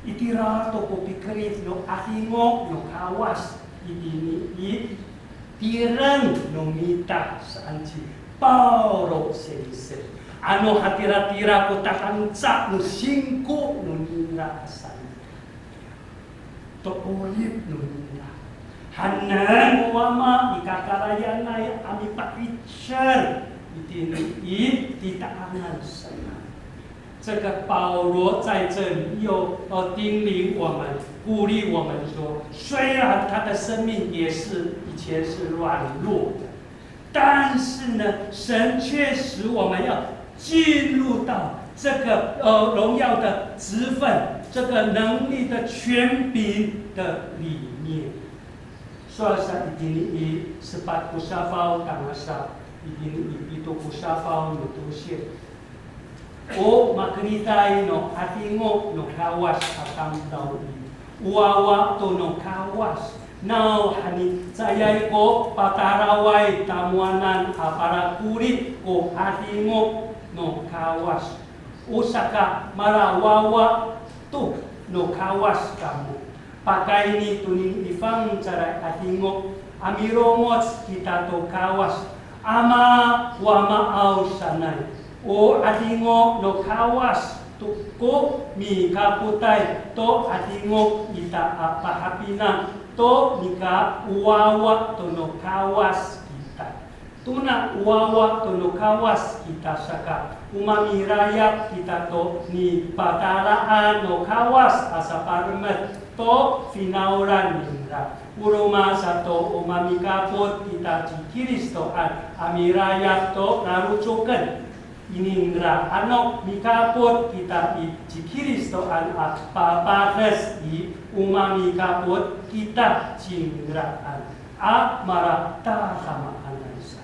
Itira to ko pikerid no 'adingo no Kawas, itini i tireng no mita saan ci Pawlo singsi. Ano hatiratira ko tatangca no singko no nira saan. To 'orip no nira. Hanen ko Wama i kakarayanay a mipa'icel itini i titaanan saan. 这个保罗在这里又，呃，叮咛我们，鼓励我们说，虽然他的生命也是以前是软弱的， 但是呢，神却使我们要进入到这个，呃，荣耀的职分，这个能力的权柄的里面。Sowal sa itini i sepat ko safaw tangasa, itini i pito ko safaw no tosil. O makeriday no 'adingo no Kawas a tamdaw i, o wawa to no Kawas. Nawhani caay ko pataraway tamowanan a parakorid ko 'adingo no Kawas. O saka malawawa to no Kawas kamo. Pakayni tonini i fangcalay 'adingo a milongoc kita to Kawas, Ama Wamaaw sanay. O 'adingo no Kawas to ko mikapotay to 'adingo ita a pahapinang to nika o wawa to no Kawas kita. Tona o wawa to no Kawas kita saka, o mamilayap kita to nipatalaan no Kawas a sapalemed to finawlan ningra. O roma sato o mamikapot kita ci Kristoan a milayap to lalocoken. Iningra ano mikapot kita i, ci Kristoan a papades i, o mamikapot kita cingraan a malatadamaanay sa.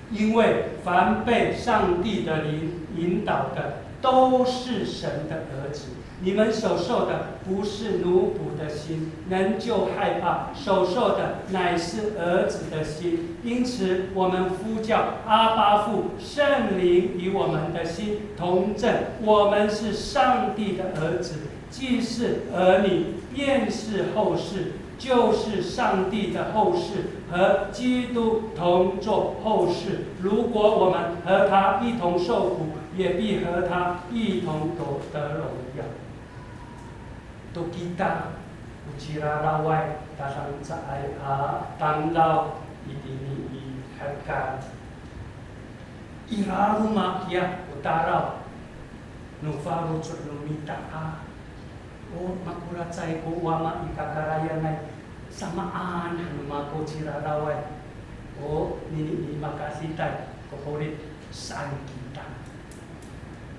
因为凡被上帝的灵引导的，都是神的儿子。你们所受的不是奴仆的心，仍旧害怕；所受的乃是儿子的心。因此，我们呼叫阿爸父，圣灵与我们的心同证，我们是上帝的儿子。既是儿女，便是后世，就是上帝的后世，和基督同作后世。如果我们和他一同受苦，也必和他一同得得荣耀。To kita, o ciraraway, tadancaay a tamdaw itini i hekal. I laloma' kiya o taraw no faloco' no mita a, o makolacay ko wama i kakarayanay, samaan han no mako ciraraway. O nini i makasitay ko 'orip saan kita.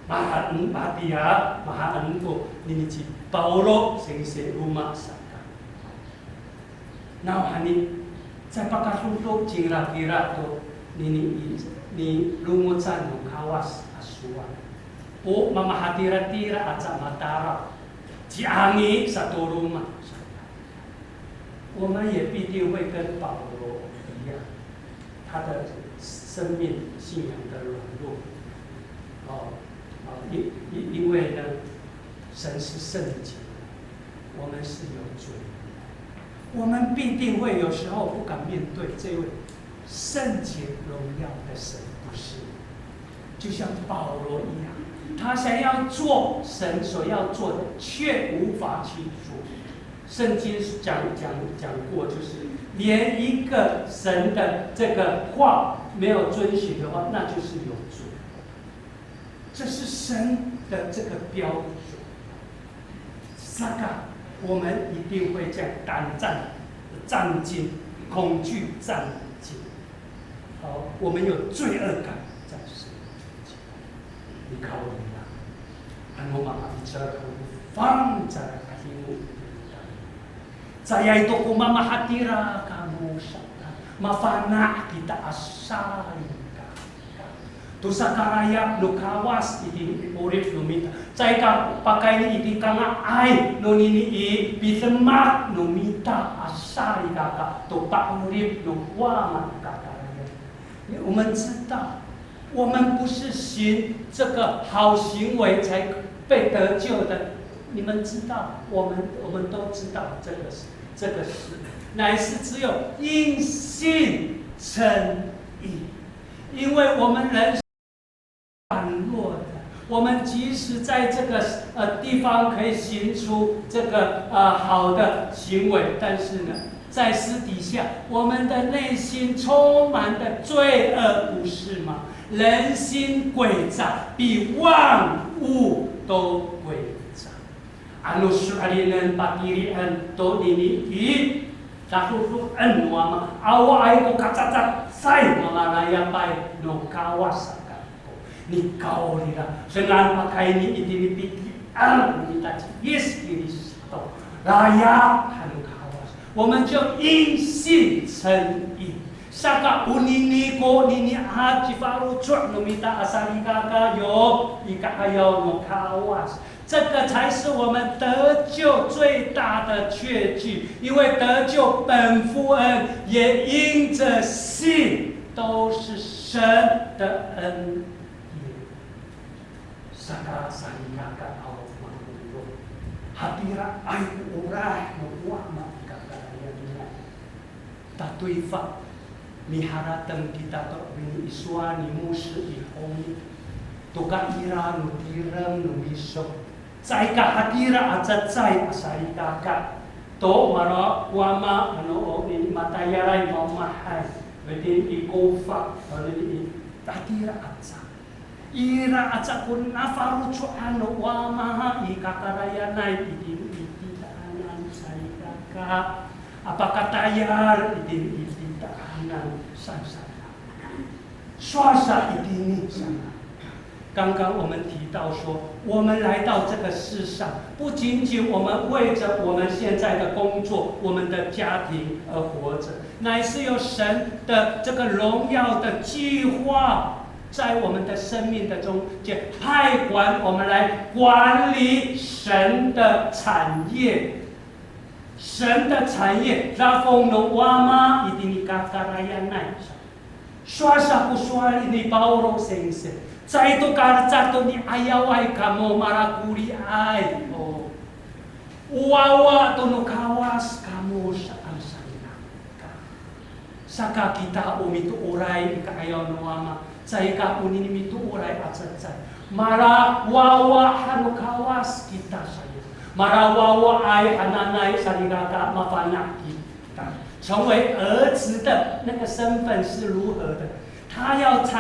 Mahaen, matiya, mahaen ko nini ci Pawlo singsi roma saka. Nawhani, caay pakadodo cingra kira to nini i, nilongocan no Kawas a sowal. O mamahatiratira aca matalaw, ciangi sato roma. 我们也必定会跟保罗一样，他的生命信仰的软弱。哦，哦，因，因，因为呢，神是圣洁的，我们是有罪的，我们必定会有时候不敢面对这位圣洁荣耀的神，不是吗？就像保罗一样，他想要做神所要做的，却无法去做。圣经讲，讲，讲过，就是连一个神的这个话没有遵循的话，那就是有罪。这是神的这个标准。Saka，我们一定会这样胆战、战惊、恐惧、战惊。好，我们有罪恶感在身上。Nikawrira, ano mama icer ko fangcal a himo. Caay to ko mamahatira kamo sa, mafana' kita a salikaka to sakaraya no Kawas itini i 'orip no mita. Caay ka pakayni itini kanga'ay no nini i pidemak no mita a salikaka to pa'orip no Wama i kakarayan. 我们知道，我们不是行这个好行为才被得救的。你们知道，我们，我们都知道这个事，这个事，乃是只有因信称义。因为我们人软弱的，我们即使在这个，呃，地方可以行出这个，呃，好的行为，但是呢，在私底下，我们的内心充满的罪恶，不是吗？人心诡诈，比万物都诡诈。Ano so'elinen, patili'en to nini i, tadodoen no Wama, awaay ko kacacacay mamalayapay no Kawas saka. Nikawrira, dengan pakayni itini piti'er no mita ci Yis Kristo, raya han no Kawas, 我们就因信称义。Saka onini ko nini a cifaloco' no mita a salikaka yo i ka'ayaw no Kawas. 这个才是我们得救最大的确据，因为得救本乎恩，也因着信，都是神的恩典。Saka salikaka aw matondo, hatiraay ko olah no Wama i kakarayan nira. Tatoyfang, miharateng kita to nini i sowal ni Mosi i Honi to kaira no tireng no miso. Caay ka hatira a cacay a salikaka to mala Wama, ano o nini matayalay maomahay, itini i kofa, ano nini i hatira aca. Ira aca ko nafaloco'an no Wama i kakarayanay itini i titaanan salikaka, a pakatayal itini i titaanan saan sa. Sowal sa itini saan. 刚刚我们提到说，我们来到这个世上，不仅仅我们为着我们现在的工作、我们的家庭而活着，乃是有神的这个荣耀的计划，在我们的生命的中间派管我们来管理神的产业。神的产业，dafong no Wama itini kakarayanay. Sowal sa ko sowal ni Pawlo singsi. Caay to kalecad to ni'ayaway kamo, malakoliay. O, o wawa to no Kawas kamo saan sa. Saka kita o mitooray i ka'ayaw no Wama, caay ka onini mitooray a cecay. Malawawa han no Kawas kita saan. Malawawaay hananay salikaka mafana' kita. 成为儿子的那个身份是如何的？他要承，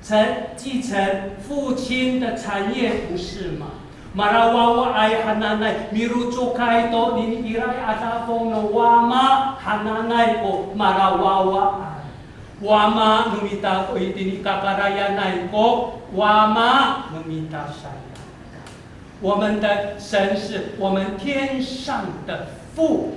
承，继承父亲的产业，不是吗？Malawawaay hananay, mirocokay to nini iraay a dafong no Wama hananay ko malawawaay. Wama no mita ko itini kakarayanay ko Wama no mita saan. 我们的神是我们天上的父，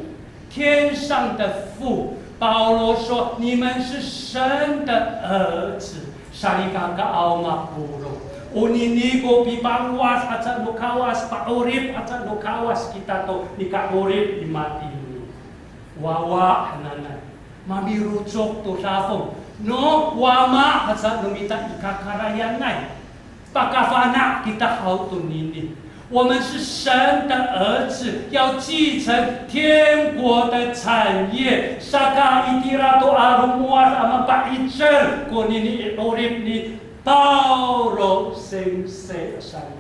天上的父。保罗说，你们是神的儿子。Salikakaaw mapolong. Onini ko pipalowad aca no Kawas, pa'orip aca no Kawas kita to nika'orip i matini. Wawa hananay. Mamirocok to dafong no Wama aca no mita i kakarayanay. Pakafana' kita haw tonini. 我们是神的儿子，要继承天国的产业。Saka itira to a lomowad a mapa'icel konini i 'orip ni Pawlo singsi saan.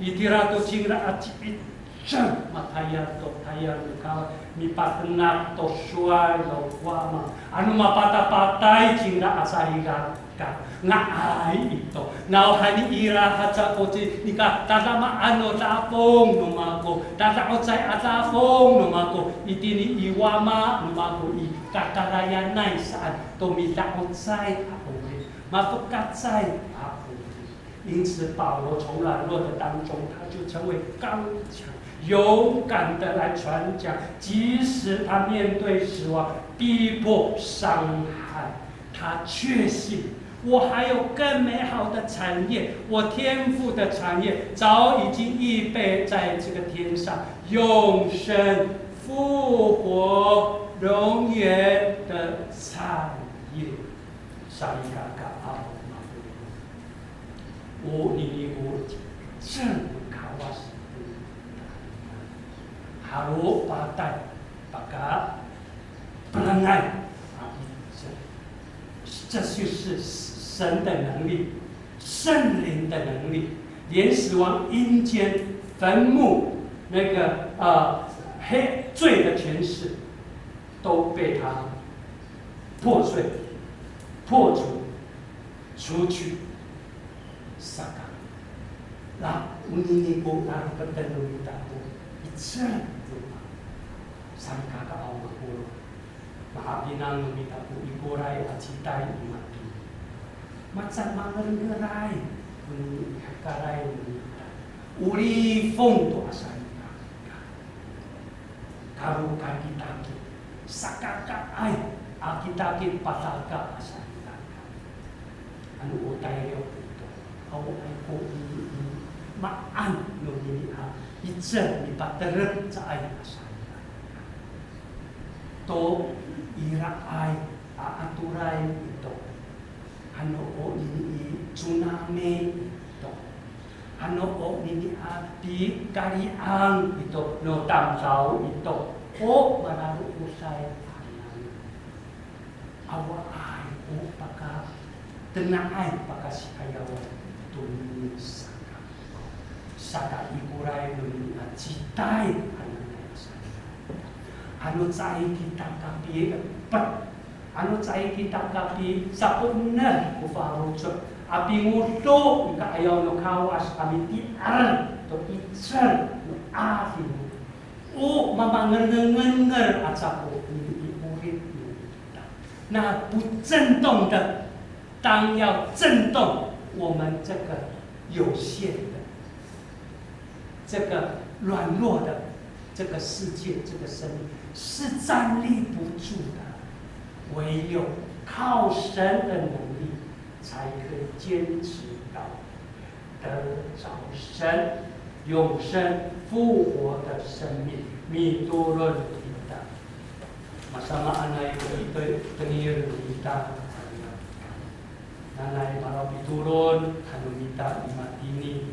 Itira to cingra a ci'icel matayal to tayal no Kawas, mipatenak to sowal no Wama. Ano mapatapatay cingra a salikaka, nga'ay ito. Nawhani ira haca ko ci, nika tadamaan no dafong no mako, tada'ocay a dafong no mako, itini i Wama no mako i kakarayanay saan to mida'ocay a 'orip, mafokacay a 'orip. 因此，保罗从软弱的当中，他就成为刚强、勇敢的来传讲，即使他面对死亡、逼迫、伤害，他确信我还有更美好的产业，我天父的产业早已经预备在这个天上，永生、复活、永远的产业。Salikakaaw, o nini o cecay no Kawas. Halo patay, paka pelengay. 这就是神的能力，圣灵的能力，连死亡、阴间、坟墓、那个呃黑罪的权势，都被他破碎、破除、除去。Saka, la, onini ko lalopeten no mita ko, 'icel to. Salikakaaw mapolong. Mahapinang no mita ko ikoray a citay i maki. Maca mangerengeray, onini i hekaray no mita. O lifong to a salikaka. Kalokakitakit, sakakaay a kitakit, pataka a salikaka. Ano o tayriw ito, awaay ko i, i maan no nini a 'icel, mipaterep caay a salikaka. To iraay a atoray ito. Ano o nini i tsunami ito. Ano o nini a pikali'ang ito no tamdaw ito. O malalosay hananay. Awaay ko pakatena'ay, pakasi'ayaway to nini saka. Saka ikoray no nini a citay hananay saka. Ano caay kita kapilepet, ano caay kita kapisaponer ko faloco' a pingodo i ka'ayaw no Kawas a miti'er to 'icel no ading. O mamangerngengner aca ko nini i 'orip no kita. 那不震动的，当要震动。我们这个有限的、这个软弱的这个世界、这个生命是站立不住的，唯有靠神的能力才可以坚持到底，得着神永生复活的生命。Mitolon kita. Masamaanay ko i tengil no mita. Nanay malapitolon han no mita i matini.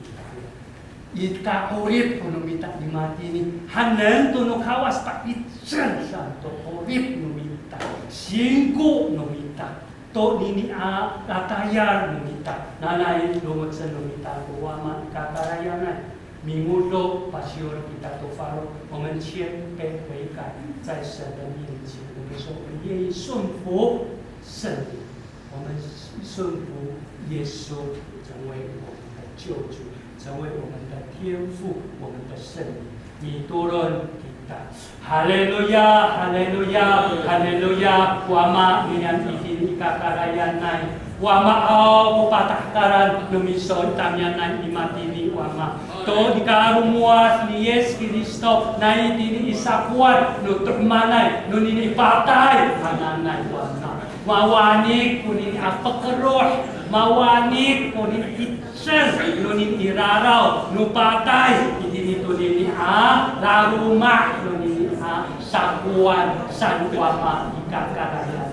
I ka'orip ko no mita i matini, hanen to no Kawas pa'icel saan to 'orip no mita, singko no mita, tonini a, a tayal no mita. Nanay lomocen no mita ko Wama i kakarayanay. Mingodo pasiyor kita to falo, 我们谦卑悔改在神的面前，我们说我们愿意顺服圣灵。 我们顺服耶稣，成为我们的救主，成为我们的天父，我们的圣灵。Mitolon kita. Haleluya, haleluya, haleluya. Wama, niyam itini i kakarayanay. Wama aw ko patahkalan no miso i tamiyanay i matini, Wama. To nika lomowad ni Yis Kristo, nai tini i sakowan no to'emanay, nonini i patay hananay, Wama. Mawanik konini a fokeloh, mawanik konini i 'icel nonini i raraw no patay, itini tonini a laloma' nonini a sakowan saan, Wama, i kakarayanay.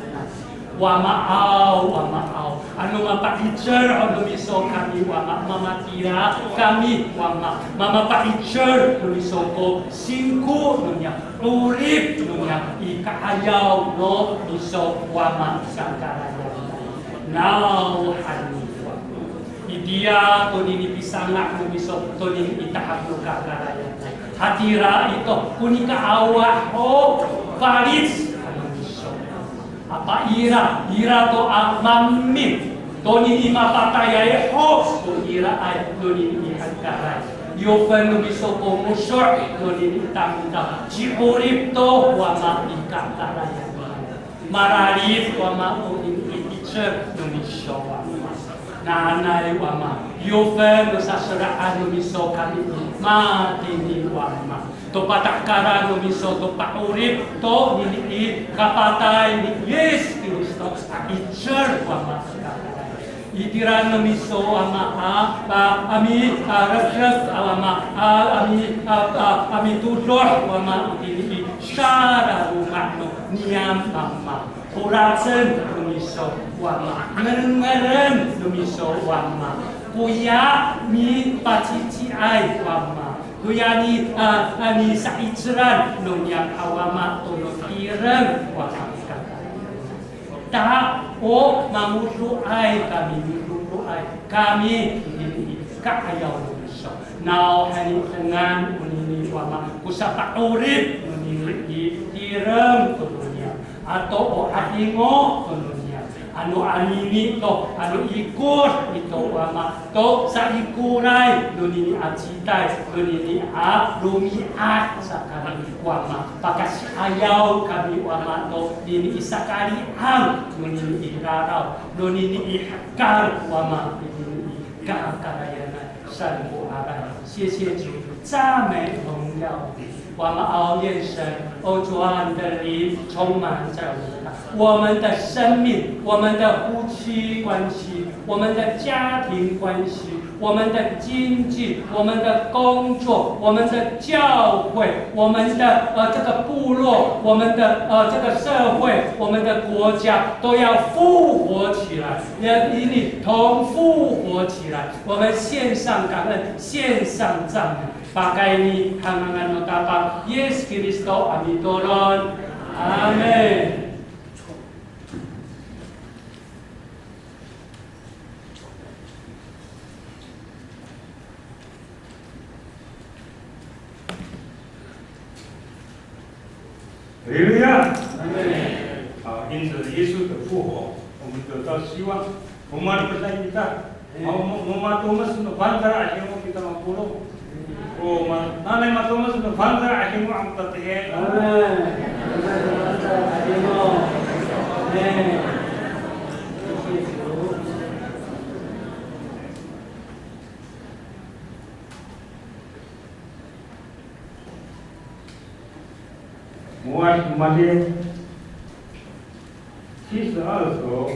Wama aw, Wama aw. Ano mapa'icel no miso kami, Wama, mamatira kami, Wama. Mamapa'icel no miso ko singko no niyam, 'orip no niyam i ka'ayaw no miso, Wama, i kakarayanay. Nawhani, Wama. Itiya tonini pisanga' no miso, tonini i tahap no kakarayan. Hatira ito, ko nika awa ho falic no miso. Apa ira, ira to a maemin, tonini mapatayay ho, to iraay, tonini i hekaray. Yofen no miso ko moso', tonini i tamdaw. Ci'orip to, Wama, i kakarayan. Mararid, Wama, o ini i 'icel no miso, Wama. Nanay, Wama, yofen no saseraan no miso kami matini, Wama. To patahkalan no miso to pa'orip tonini i kapatay ni Yis Kristo a 'icel, Wama. Itira no miso, Wama, a, a, ami, a, refref, a, Wama, a, ami, a, a, ami todoh, Wama, itini i salaloma' no niyam, Wama. Horacen no miso, Wama. Ngerengereng no miso, Wama. Koya mipaciciay, Wama. Koya ni, a, a, nisa'icelan no niyam a Wama to no tireng, Wama. Ta o mangodoay kami, mangodoay kami, ini, ini, ka'ayaw no miso. Nawhani dengan onini, Wama, ko sapa'orip nonini i tireng to no niyam. Ato o 'adingo to no niyam. Ano anini to, ano ikor ito, Wama, to saikoray nonini a citay, nonini a romi'ad saan kami, Wama. Pakasi'ayaw kami, Wama, to nini i sakali'ang nonini i raraw, nonini i hekal, Wama, nonini i kakarayanay saan ko 'aloman. 谢谢主，赞美荣耀你。Wama aw, 愿神，哦，主啊，你的灵充满在我们当中，我们的生命，我们的夫妻关系，我们的家庭关系，我们的经济，我们的工作，我们的教会，我们的，呃，这个部落，我们的，呃，这个社会，我们的国家都要复活起来，要与你同复活起来。我们献上感恩，献上赞美。 Pakayni ha ngangan no Tapang Yis Kristo a mitolon. Amin. Haleluya. Amin. 好，因着耶稣的复活，我们得到希望。 O matomes kita. O ma-, o matomes no fangcal a 'adingo kita mapolong. O ma-, nanay matomes no fangcal a 'adingo a mapatihi. Amin. Amin. 我们的七十二首。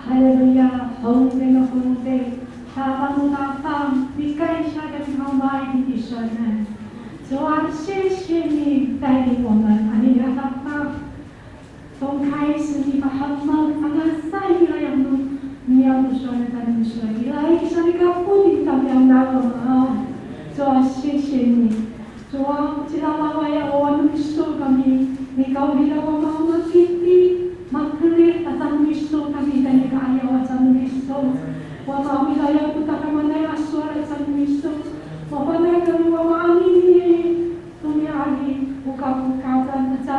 哈利路亚，honte no honte, Tapang no Tapang, 你感谢的好吗？你的神呢？主啊，谢谢你带领我们，阿利亚拉巴。从开始你把他们安在你那样路，你要说的在你说，你来给上帝个不停当当当啊。主啊，谢谢你。 Sowal, o cidal awaay a wawa no miso kami, nikawrira wama o makiti, makerid aca no miso kami, tayni ka'ayaw aca no miso. Wama o milayap to tadamaanay a sowal aca no miso. Mafana'ay kami wama anini, to mi'aray, o kafokacan aca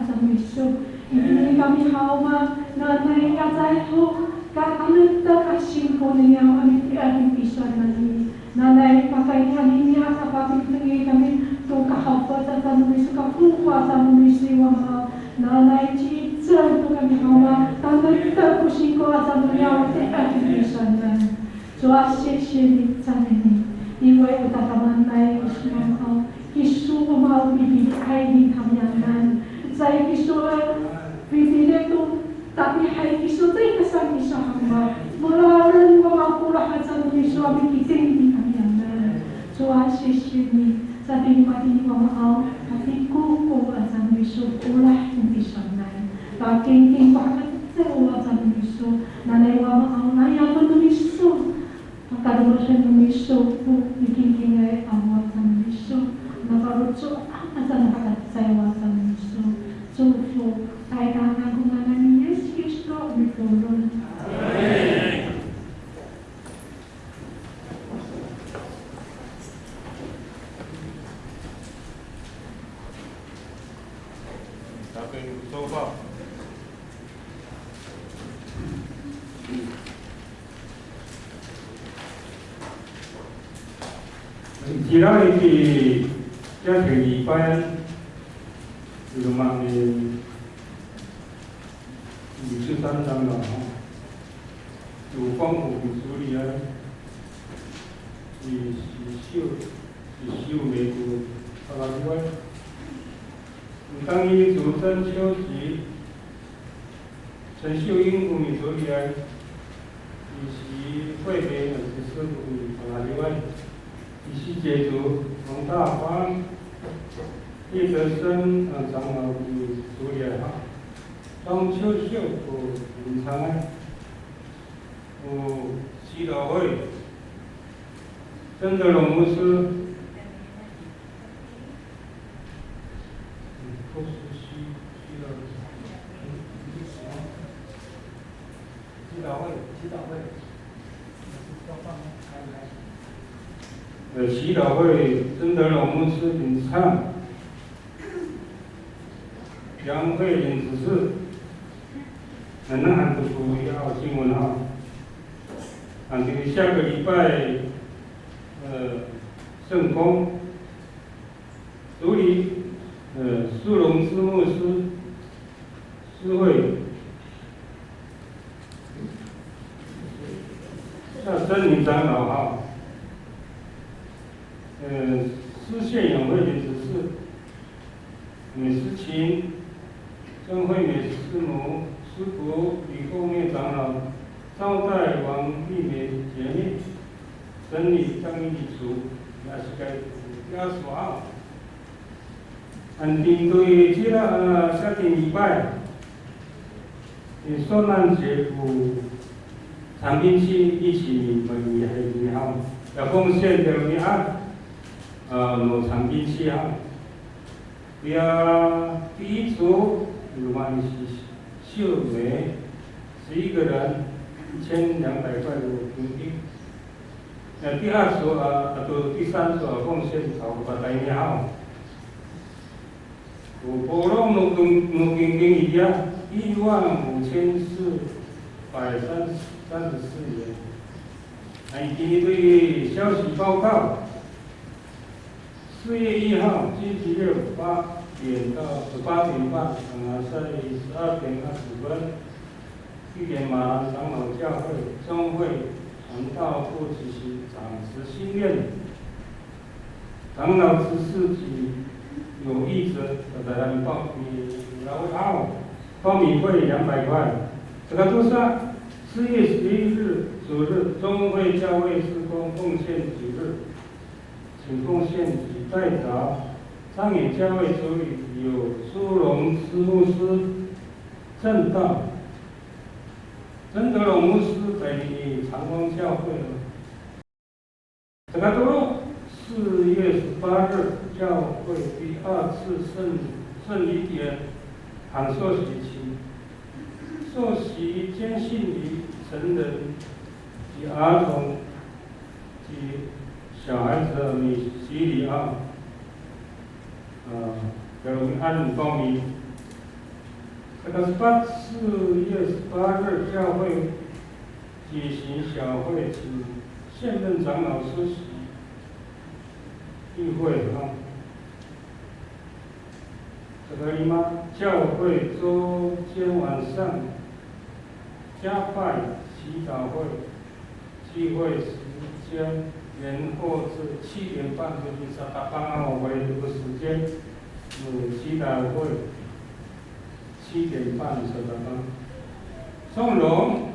no miso. Itini kami haw ma, nanay nga'ayay ho, katanektek a singko niyam a miti'er to pisowal nani. Nanay pakayni anini a sapatengil kami to kahafot aca no miso, kafoko aca no miso i wama. Nanay ci'icel to kami haw ma, tanektek ko singko aca no niyam a miti'er to pisowal nani. 主啊，谢谢你，赞美你，因为o tadamaanay o sowal haw, kiso wama o mipili'ay ni tamiyanan. Caay kiso a pipili to tatiihay kiso, caay ka saan kiso haw ma. Mararid ko makolah aca no miso a mikiting i tamiyanan. 主啊，谢谢你，sa tini matini wama aw, patiko ko aca no miso, kolah no pisowal nani. Pakingking ko hakacecay aca no miso, nanay wama aw, layapen no miso. Pakademesen no miso ko mikingkingay a wawa aca no miso. Nafaloco'an aca no hakacecay a wawa aca no miso. 祝福，在他那公安的耶稣基督的名。Itira i, 家庭礼拜, loma' ni, ni Micotan tamdaw, ha. Yo fang ko Missouri a, i, i Siw, i Siw 美国 a laliway. Tangini 主真休息, 陈秀英 ko Missouri a, i si 惠美 a, 只是 ko Missouri a, i si 姐主 Wang Tafang, 叶德生 a, 长老 ko Missouri a, 庄秋秀 ko Mincangan, o 祈祷会, 曾德龙牧师, 祈祷会, 祈祷会. 呃，祈祷会 曾德龙牧师领唱, 杨慧玲执事, 能能喊读主要经文哈。啊，这个下个礼拜，呃，圣工 主理，呃，苏荣之牧师司会，夏真理长老哈，呃，司献杨慧玲执事，美思琴， 张惠美师母、师伯、李凤妹长老、招待王丽梅姐妹，整理张一礼组，也是该主要所好。Anting to i cira, a, 家庭礼拜, i 受难者 ko 长滨区一起 ni, ni, ni, ni, 要奉献的 ni a, a, no 长滨区 a. 对啊，第一组，罗马尼西秀美，十一个人，一千两百块的平均。那第二组啊，啊，都第三组啊，奉献超过百一号。我波浪努努平均一样，一万五千四百三三十四元。那今天对于消息报告， 四月一号星期六八点到八点半，呃，在十二点二十分，地点马兰长老教会中会传道部举行长执训练。长老执事及有意者，大家报名，然后报名费两百块。这个都是四月十一日主日，中会教会事工奉献主日，请奉献及代祷。彰化教会主语有苏荣之牧师证道，曾德龙牧师北里长光教会。 Sakatolo, 四月十八日，教会第二次圣，圣礼典，函授喜期，授喜坚信于成人及儿童及小孩子的米西里奥。 呃，Galungan Fangmi. Saka sepat, 四月十八日，教会举行小会，请现任长老出席例会啊。Saka lima, 教会周间晚上加拜祈祷会， 聚会时间延后至七点半，就是 satapang 啊，我们这个时间，有祈祷会，七点半 satapang。松龙。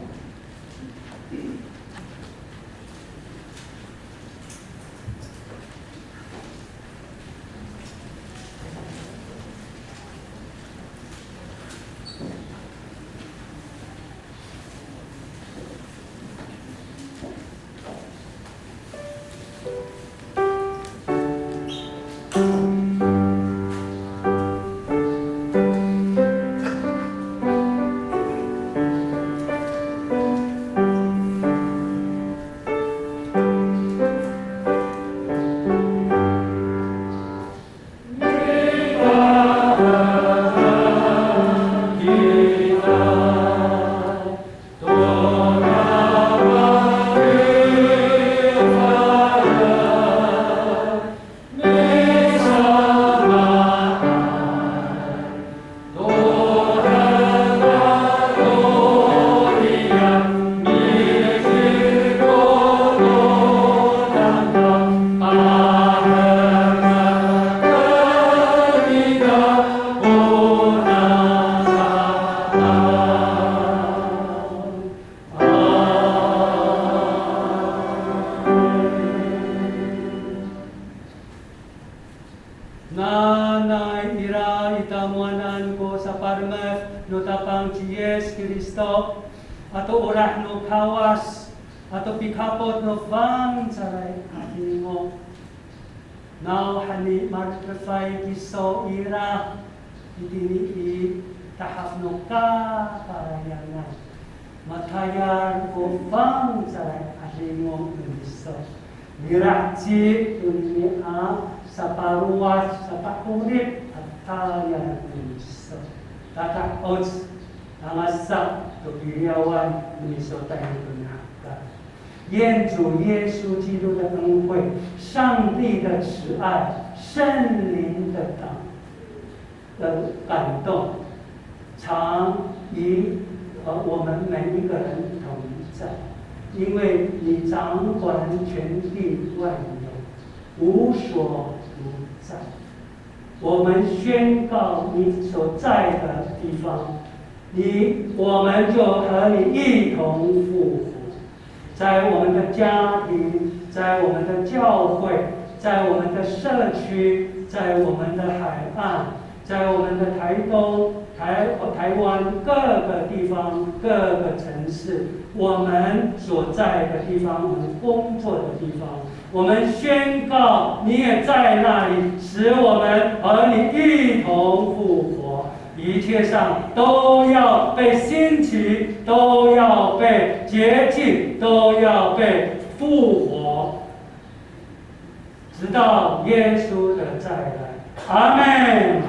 Nanay ira i tamowanan ko sapalemed no Tapang ci Yis Kristo, ato olah no Kawas, ato pikapot no Fangcalay a 'Adingo. Nawhani maledefay kiso ira itini i tahap no kapalayanan. Matayal ko Fangcalay a 'Adingo no miso. Milaheci tonini a sapalowad, sapa'orip a tayal no miso. Tata'oc, tangasa to piliyawan no miso tayni to nihaka. 愿主耶稣基督的恩惠、上帝的慈爱、圣灵的感，的感动，常与，呃，我们每一个人同在，因为你掌管全地万有，无所不在。 我们宣告你所在的地方，你，我们就和你一同复活，在我们的家庭，在我们的教会，在我们的社区，在我们的海岸，在我们的台东、台，台湾各个地方、各个城市，我们所在的地方，我们工作的地方， 我们宣告，你也在那里，使我们和你一同复活。一切伤都要被兴起，都要被洁净，都要被复活，直到耶稣的再来。阿们。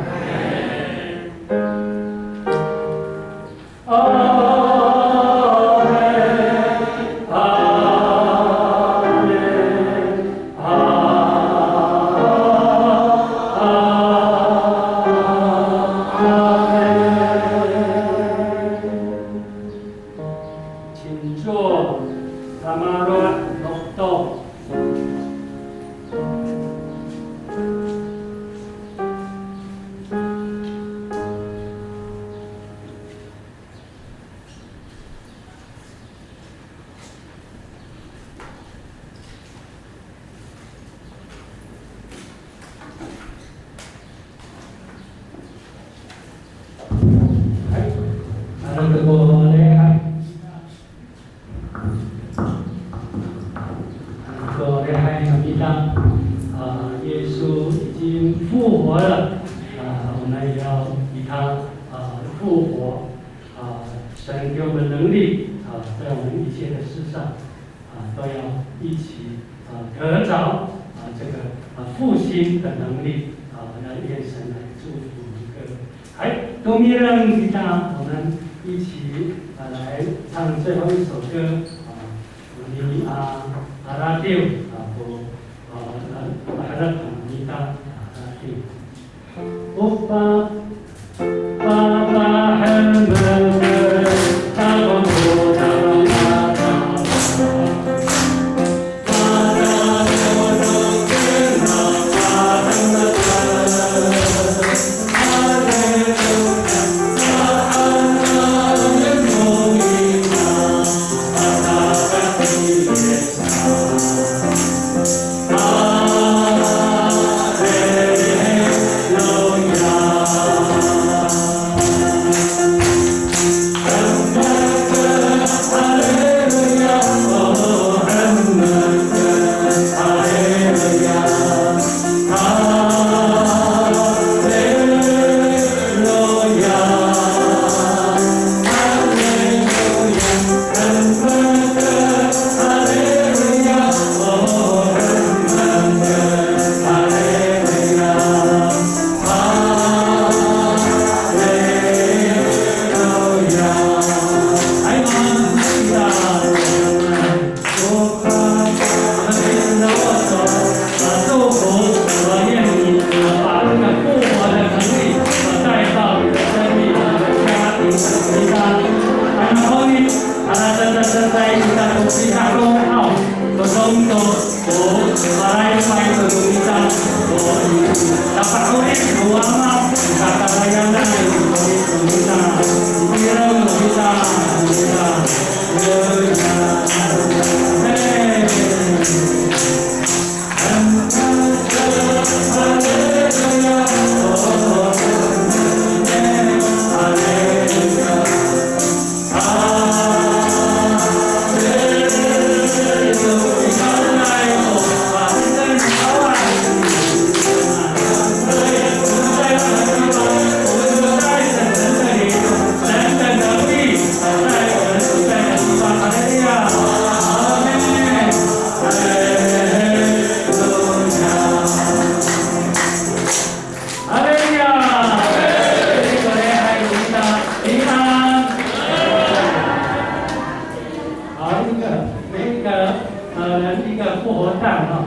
请坐，Tamaro Nokto. 请坐。在我们一切的事上，啊，都要一起，啊，得着，啊，这个，啊，复兴的能力，啊，那愿神来祝福我们各位。来，Tomireng kita，我们一起，啊，来唱最后一首歌，啊，Ni a Aratiw，啊，我，啊，harap kita Aratiw。好，一个，每一个，呃，一个复活蛋哈。